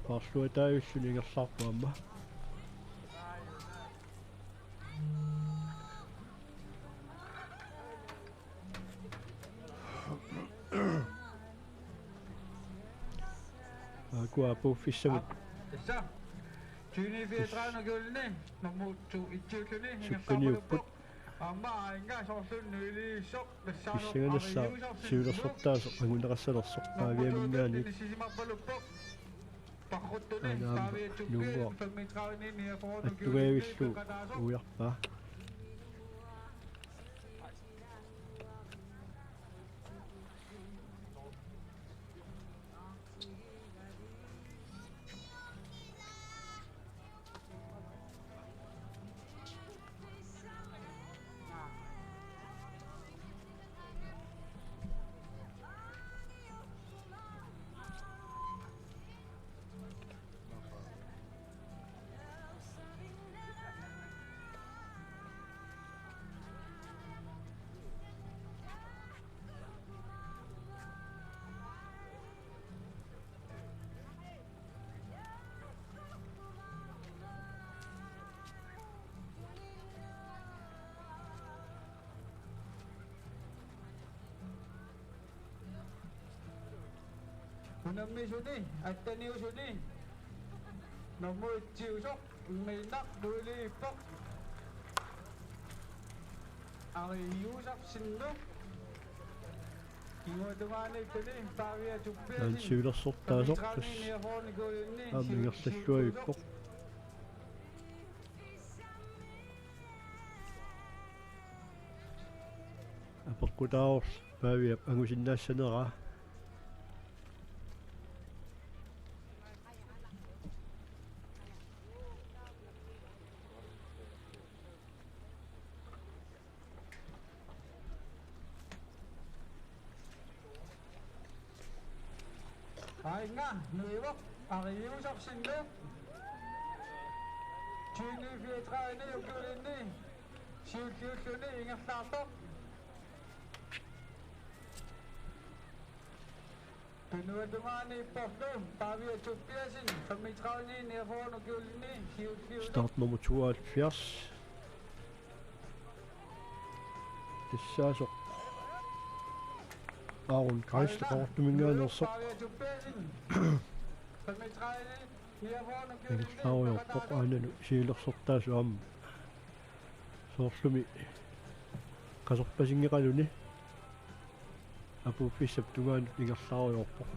Paarluataavilluni ingerlaarpoq aamma. Aaku apuuffissamut. Tassa. Tyveni fireogtredive nummer to, et-iulluni. Sukkaniupput. Aamma aanga soorlumi nuiliissoq. Pissanganassaaq siulersortaasoq anguneqassalersoq Paviaminngaanniit. Aana aamma Nuunnguaq attugajavillugu uiarpaa. Unammisuni atteniusuni nummer et-iusoq immiinnaq nuiliippoq. Ari Josefsenip kinguaatungaaniittuni Pavia Tobiassen. Taanna siulersortaasoq tassa aamma ingerlalluarpoq. Apeqqutaavoq Paviap angusinnaassaneraa. Aajuna nuivoq Ari Josefsenip. Tyveni fireogtredive ukiulinni siulliulluni ingerlaartoq. Tunuatungaaniipporlu Pavia Tobiassen femogtredive niogfyrre ukiulinni siulliulluni. Startnummer tooghalvfjerds. Tassaasoq Aaron Geisler Qaqortuminngaanneersoq. Ingerlaarujoorpoq aananu siulersortaasoq aamma. Soorlumi qasorpasinngeqaluni apuuffissap tungaanut ingerlaarujoorpoq.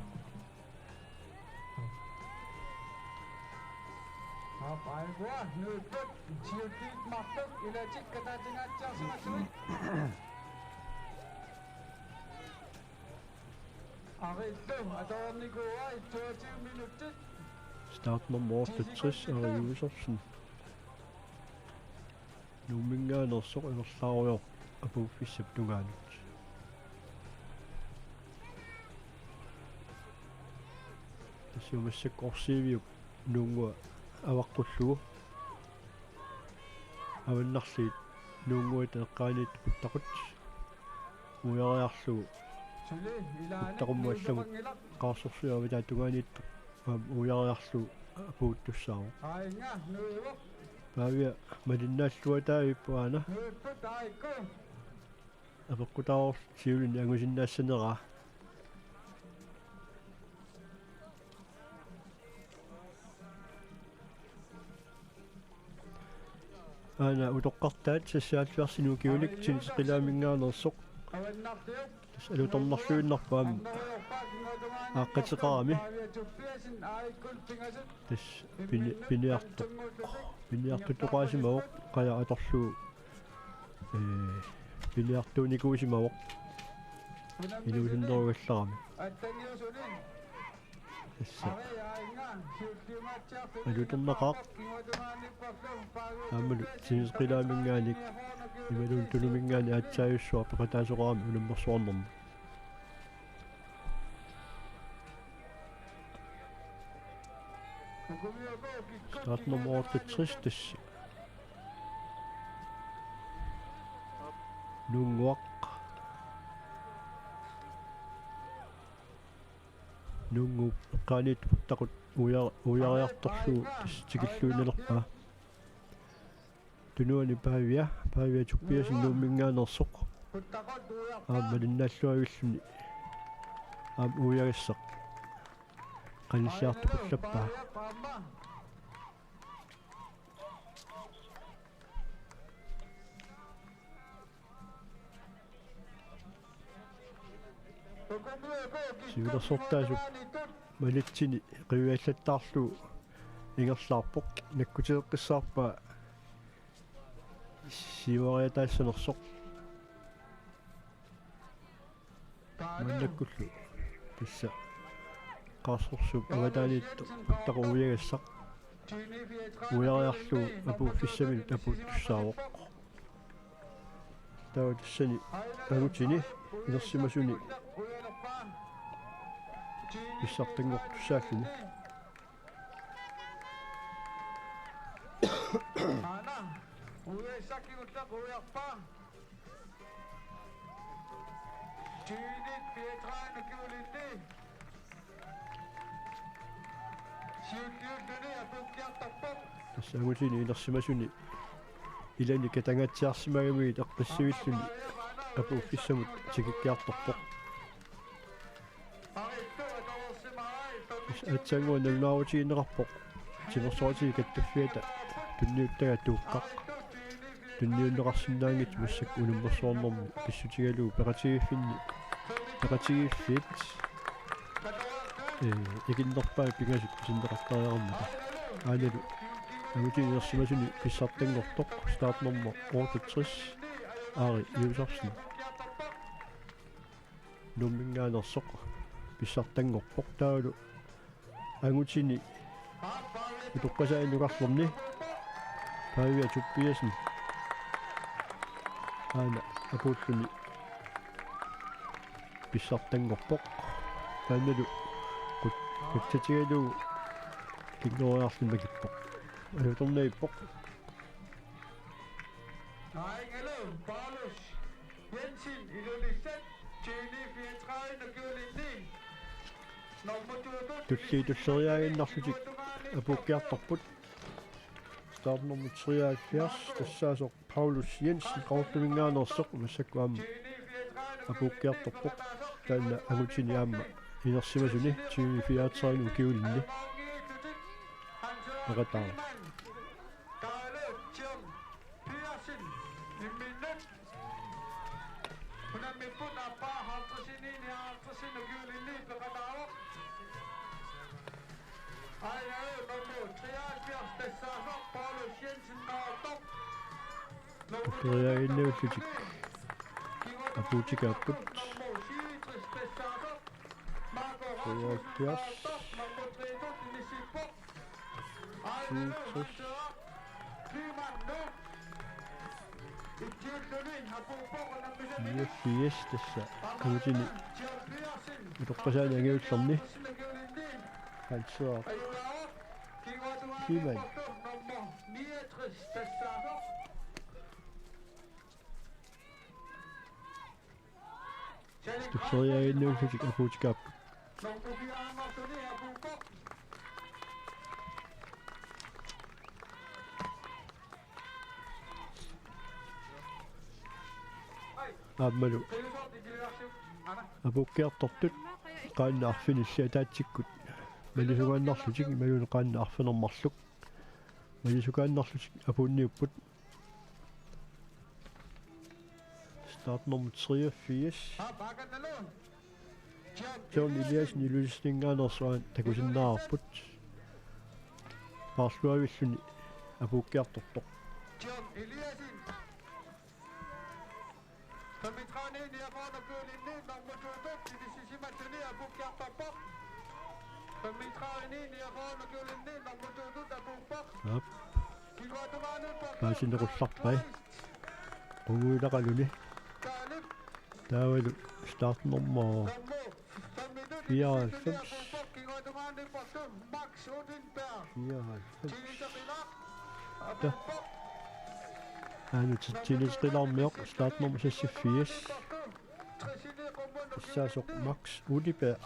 Aap, aigua, nuipput, siulliit marluk, ilatik kataatsinngaatsiarsimassuit. Arillu, atoornikuuai, toogtyve minutsit. Startnummer otteogtres, Ari Josefsen. Nuumminngaanneersoq ingerlaarujoorpoq apuuffissap tungaanut. Tassa massakkut orsiiviup nuunngua avaqqullugu. Avannarliit nuunnguata eqqaaniittoq puttaqut. Uiariarlugu puttaqummut allamut qaarsorsuit avataata tungaaniittoq aamma uiariarlugu apuuttussaavoq. Pavia malinnaalluataavippoq aana. Apeqqutaavoq siulini angusinnaassaneraa. Aana utoqqartaat seksoghalvfjerdsinit ukiulik Tinise Qilaaminngaanneersoq. Tassa alutornarluinnarpoq aamma aaqqateqarami. Tassa pini-, piniartoq. Piniartuttoqaasimavoq, qaja atorlugu. Ee, piniartuunikuusimavoq. Inuusunnerugallarami. Tassa. Alutornaqaaq. Aammalu Tinise Qilaaminngaanniit imaluunniit Tunuminngaanniit aatsaajussuaq peqataasoqarami unammersuarnermi. Startnummer otteogtres, tassa. Nuunnguaq. Nuunnguup eqqaaniittoq puttaqut uia-, uiariartorlugu tassa tikilluinnalerpaa. Tunuani Pavia, Pavia Tobiassen Nuumminngaanneersoq. Aamma malinnaalluavilluni. Aamma uiagassaq qanilliartukullappaa. Siulersortaasup manitsini qiviallattaarlugu ingerlaarpoq, nakkutigeqqissaarpaa siuariataassanersoq. Maannakkullu tassa qaarsorsuup avataaniittoq puttaqut uiagassaq uiariarlugu apuuffissaminut apuuttussaavoq. Taava tassani angutini inersimasuni pissartanngortussaalluni. Aana, uiassaq kingulleq uiarpaa. Tyvenit fireogtredive ukiulinni siulliulluni apuukkiartorpoq. Tassa angutini inersimasuni ilani katangaatsiarsimagamigit eqqissivilluni apuuffissamut tikikkiartorpoq. Arittu atoreersimavai aatsaannguaq nalunaarutigineqarpoq timersoqatigiit kattuffiata tunniuttagaa Tuukkaq. Tunniunneqarsinnaanngitsoq massakkut unammersuarnermi pissutigalugu peqatigiiffinni, peqatigiiffiit, ee, ikinnerpaat pingasut pisinneqartariaqarmata. Aanalu angutini inersimasuni pissartanngortoq startnummer otteogtres, Ari Josefsen, Nuumminngaanneersoq, pissartanngorpoq. Taavalu angutini utoqqasaani nukarlerni Pavia Tobiassen aana apuulluni pissartanngorpoq. Taannalu qut-, qutsatigalugu kinngoriarluni makippoq. Alutornavippoq. Aajukulu Paulus Jensen, Ilulissat, tyve fireogtredive, Nykøbing. Nummer to, tulliit tulleriiaaginnarlutik apuukkiartorput. Startnummer treoghalvfjerds, tassaasoq Paulus Jensen, Qaqortuminngaanneersoq, massakkut aamma apuukkiartorpoq. Taanna angutini aamma inersimasuni tyve fireogtredive ukiulinni peqataavoq. Pedersen, imminnut. Unammipput aappaa halvtredsinik nioghalvtredsinik ukiulinni peqataavoq. Aajukulu nummer treoghalvfjerds, tassaasoq Paulus Jensen, Qaqortoq. Tulleriiaaginnarlutik apuutikaapput. Nummer syvogtres, tassaasoq Marco Rasmussen, Qaqortoq. Nummer treogtres. Niogfirs, tassa angutini utoqqasaani angajullerni Hans Søren Kliman. Tulleriiaaginnarlutik apuutikaapput. Aammalu apuukkiartortut qaannat arfinillit ataatsikkut malusugaannarlutik, imaluunniit qaannat arfineq-marluk malusugaannarlutik apuunniupput. Startnummer treogfirs, John Eliassen, Ilulissaninngaanneersoq, aamma takusinnaavarput. Paarluavilluni apuukkiartortoq. John Eliassen. Femogtredive niogfyrre, Nykøbing, nummer to, Ilulissat. Femogtredive niogfyrre, Nykøbing. Femogtredive niogfyrre, Nykøbing, nummer to, Apuuppaq. Aap. Paasineqartarpai. Qunguilaqaluni. Taavalu startnummer fireoghalvfems. Max Odenberg. Fireoghalvfems. Ta-, aamma Tinitsi Qilaarmioq, startnummer seksogfirs. Tassaasoq Max Odenberg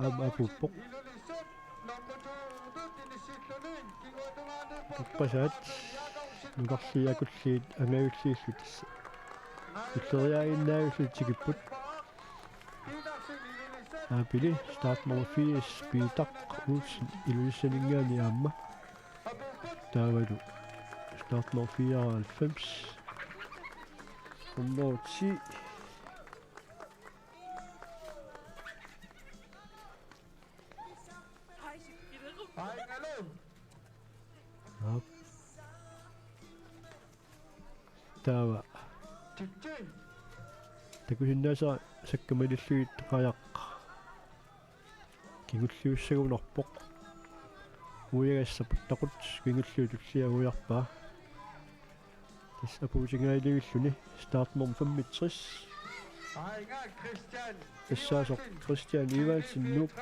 aamma apuuppoq. Utoqqasaat nukarliit akulliit angajulliillu tassa tulleriiaaginnarlutik tikipput. Aapili startnummer firs, Peter Olsen, Ilulissaninngaanniit aamma. Taavalu startnummer fireoghalvfems, hundrede og ti. Aap. Taava takusinnaasara sakka malillugit qajaq kingulliussagunarpoq. Uiagassaq puttaqut kingulliup tullia uiarpaa. Tassa apuutingajalerluni startnummer femogtres. Tassaasoq Christian Iversen, Nuuk.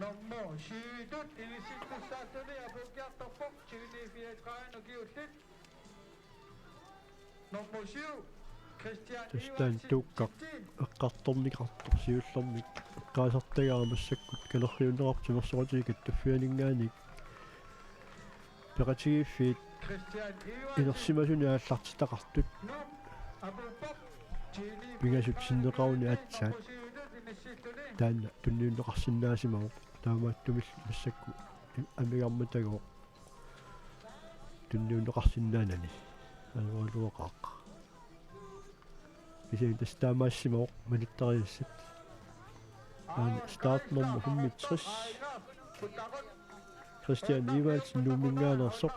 Nummer syv, Inussivik, tassaasoq apuukkiartorpoq, tyve fireogtredive ukiullit. Nummer syv, Christian Iversen, Tuukkaq, Tittin. Eqqartorneqartoq siullermik eqqaasartagara massakkut kalerriunneqarpoq timersoqatigiit kattuffianinngaanniit. Peqatigiiffiit inersimasuni aallartitaqartut. Pingasut sinneqaruni aatsaat taanna tunniunneqarsinnaasimavoq, taamaattumillu massakkut amigarmatagooq tunniunneqarsinnaanani. Ajoraluaqaaq. Kisianni tassa taamaassimavoq malittarisassat. Aana start nummer femogtres. Christian Evaldsen Nuumminngaanneersoq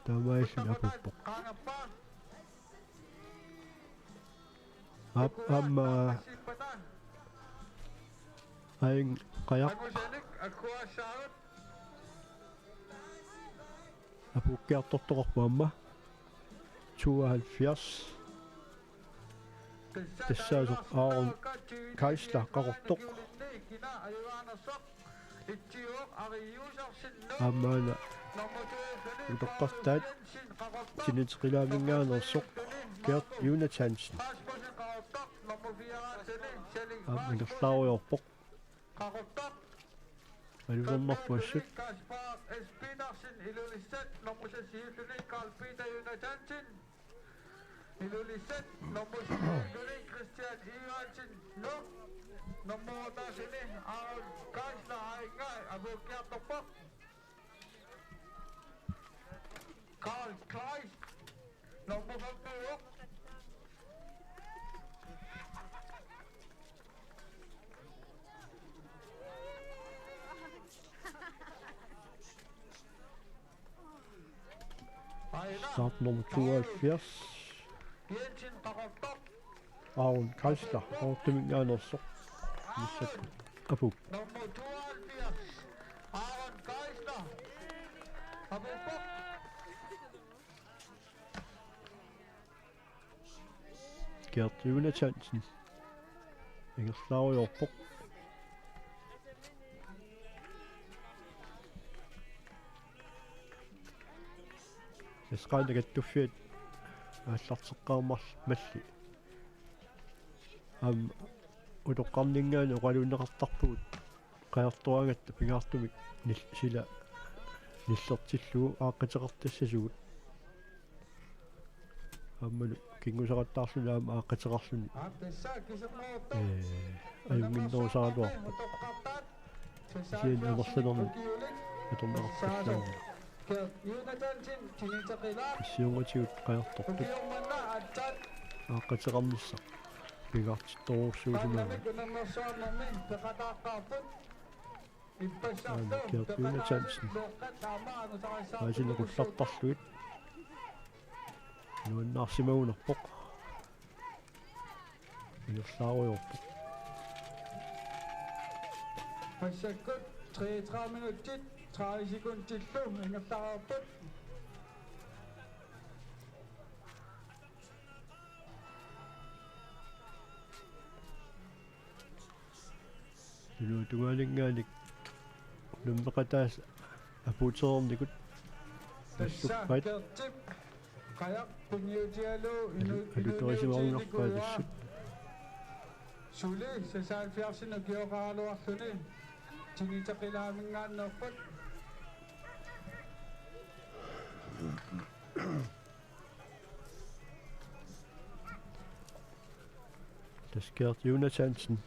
taamaalilluni apuuppoq. Aap, aamma Aing Qajaq. Apuukkiartortoqarpoq aamma. Tooghalvfjerds. Tassaasoq Aaron Geisler Qaqortoq. Aamma aana utoqqartaat Tiniteqilaaminngaanneersoq Gert Jonathansen. Aamma ingerlaarujoorpoq. Alutornarpoq assut. Ilulissat nummer syv, Christian Iversen, Nuuk. Nummer otte, Aaron Geisler, Aing Qajaq, apuukkiartorpoq. Karl Kleist, nummer femten. Start nummer tooghalvfjerds. Aaron Geisler, Qaqortuminngaanneersoq. Massakkut apuuppoq. Nummer tooghalvfjerds, Aaron Geisler. Apuuppoq. Gert Jonathansen. Ingerlaarujoorpoq. Tassa Qaanaaq Kattuffiat aallarteqqaarmalli. Aamma utoqqarninngaanniit oqaluunneqartarpugut. Qajartoraangatta pingaartumik nil-, sila nillertillugu aaqqiteqartassasugut. Aammalu kinguseqattaarluni aamma aaqqiteqarluni. Ee, ajunnginnerusaraluarpoq. Kisianni amerlanermut atorneqarpallaanngilaq. Issiungatigut qajartortut aaqqiteqarnissaq pingaartittorujussuusimagaat. Aana Gert Jonathansen. Paasineq qullartarlugit. Nuannaarsimagunarpoq. Ingerlaarujoorpoq. Massakkut treogtredive minutsit, tredive sekundillu ingerlareerput. Inuit tungaaninngaanniit unammeqataasa apuutereernikut. Tassa palluppaat. Gertip Qajaq tunniutigalugu inu-, alu-, alutorisimagunarpaa inuuniutiginnikuuaa. Tassa suli seksoghalvfjerdsinik ukioqaraluarluni Tiniteqilaaminngaanneerput. Tassa Gert Jonathansen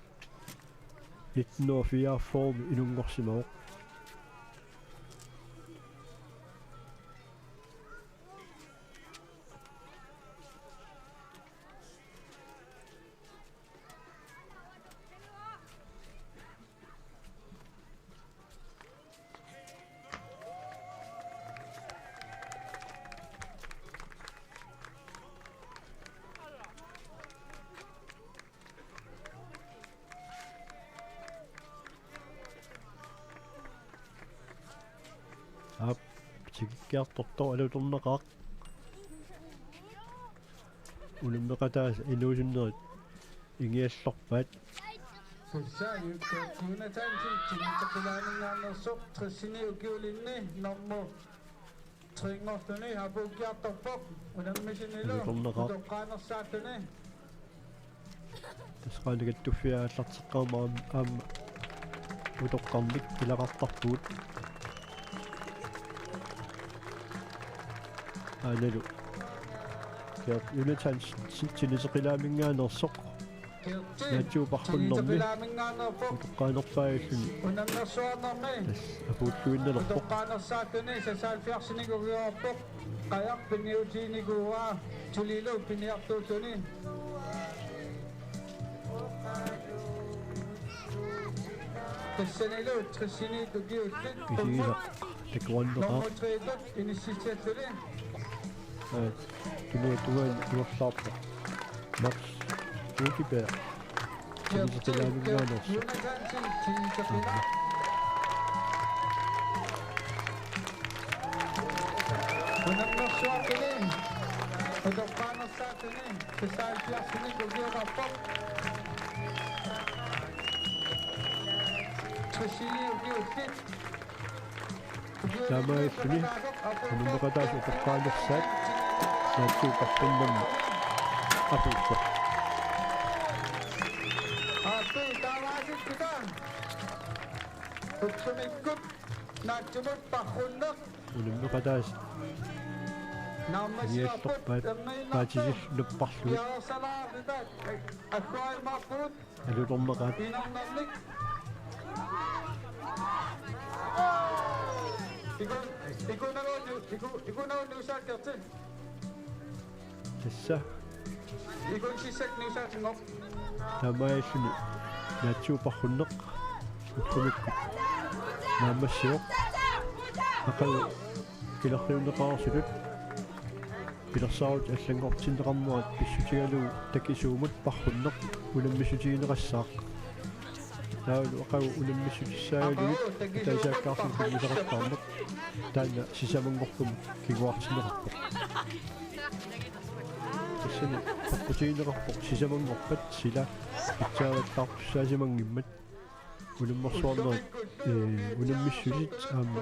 nitten hundrede og fireogfyrre inunngorsimavoq. Aap, tikikkiartortoq alutornaqaaq. Unammeqataasa inuusunnerit ingiallorpaat. Tassa Jonathansen Tiniteqilaaminngaanneersoq tressini ukiulinni nummer tre-nngorluni apuukkiartorpoq unammisunilu alutornaqaaq. Utoqqaanersaalluni. Tassa Qaanaaq Kattuffiat aallarteqqaarmat aamma utoqqarnik ilaqartarpugut. Aanalu Jonathan Tiniseqilaaminngaanneersoq. Naatsuu parrunnermi. Utoqqaanerpaalluni. Unammersuarnermi. Tassa apuulluinnalerpoq. Utoqqaanersaalluni seksoghalvfjerdsinik ukiorarpoq. Qajaq piniutiinikuuaa, tulilu piniartuulluni. Tassanilu tressiniit ukiullit. Isigisaq takuanneqaaq. Nummer tre-tut inississalluni. Aa, tunua tungaani iorlaarpoq. Max Ukiberg. Tiniseqilaaminngaanneersoq. Unammersuarnermi. Utoqqaanersaalluni. Seksoghalvfjerdsinik ukiorarpoq. Tressiniit ukiullit. Taamaalilluni unammeqataasut utoqqaanersaat naatsuu parrunnermi apuuppoq. Aappi taamaalilluta. Ullumikkut naatsumut parrunneq. Unammeqataasut. Naammassiorput. Niallerpaat. Paatisillu napparlugit. Piareersalaarluta. Agguarimaapput. Alutornaqaat. Inarnarnik. Iku-, ikunalu-, iku-, ikunalu nuusakkerti. Tassa. Ikunsissak nuusaatinngorpoq. Taamaalilluni naatsuu parrunneq. Ullumikkut. Naammassivoq. Aqagu. Kilerriunneqareersutut. Pilersaarutit allanngortinneqarnerat pissutigalugu takisuumut parrunneq unammissutigineqassaaq. Taavalu aqagu unammissutissaagalugit ataasiakkaarlugit kinguseqattaarneq. Taanna sisamanngorput kinguartinneqarpoq. Tassani peqqutigineqarpoq sisamanngorpat sila pitsaavallaartussaasimanngimmat. Unammersuarnerit, ee, unammissutit aamma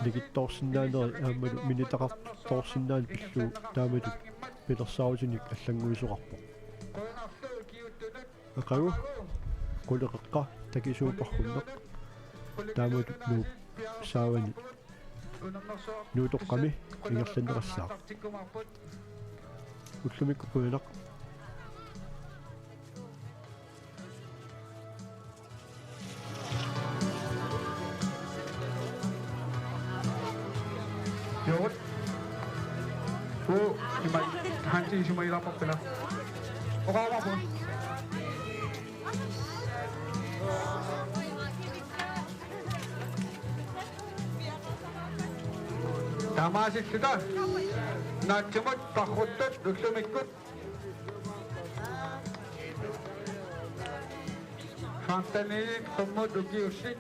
nikittoorsinnaanerit aammalu minitaqartoorsinnaaneq pillugu taamatut pilersaarutinik allannguisoqarpoq. Aqagu quleqeqqa takisuup parrunneq taamatut Nuup saavani Nuutoqqami ingerlanneqassaaq. Ullumikkut qujanaq. Joo. Uu, ima, Hansi isumailaapparpila. Oqarama. Taamaasilluta. Naatsumut parruttut ullumikkut. Femteninik qummut ukiullit.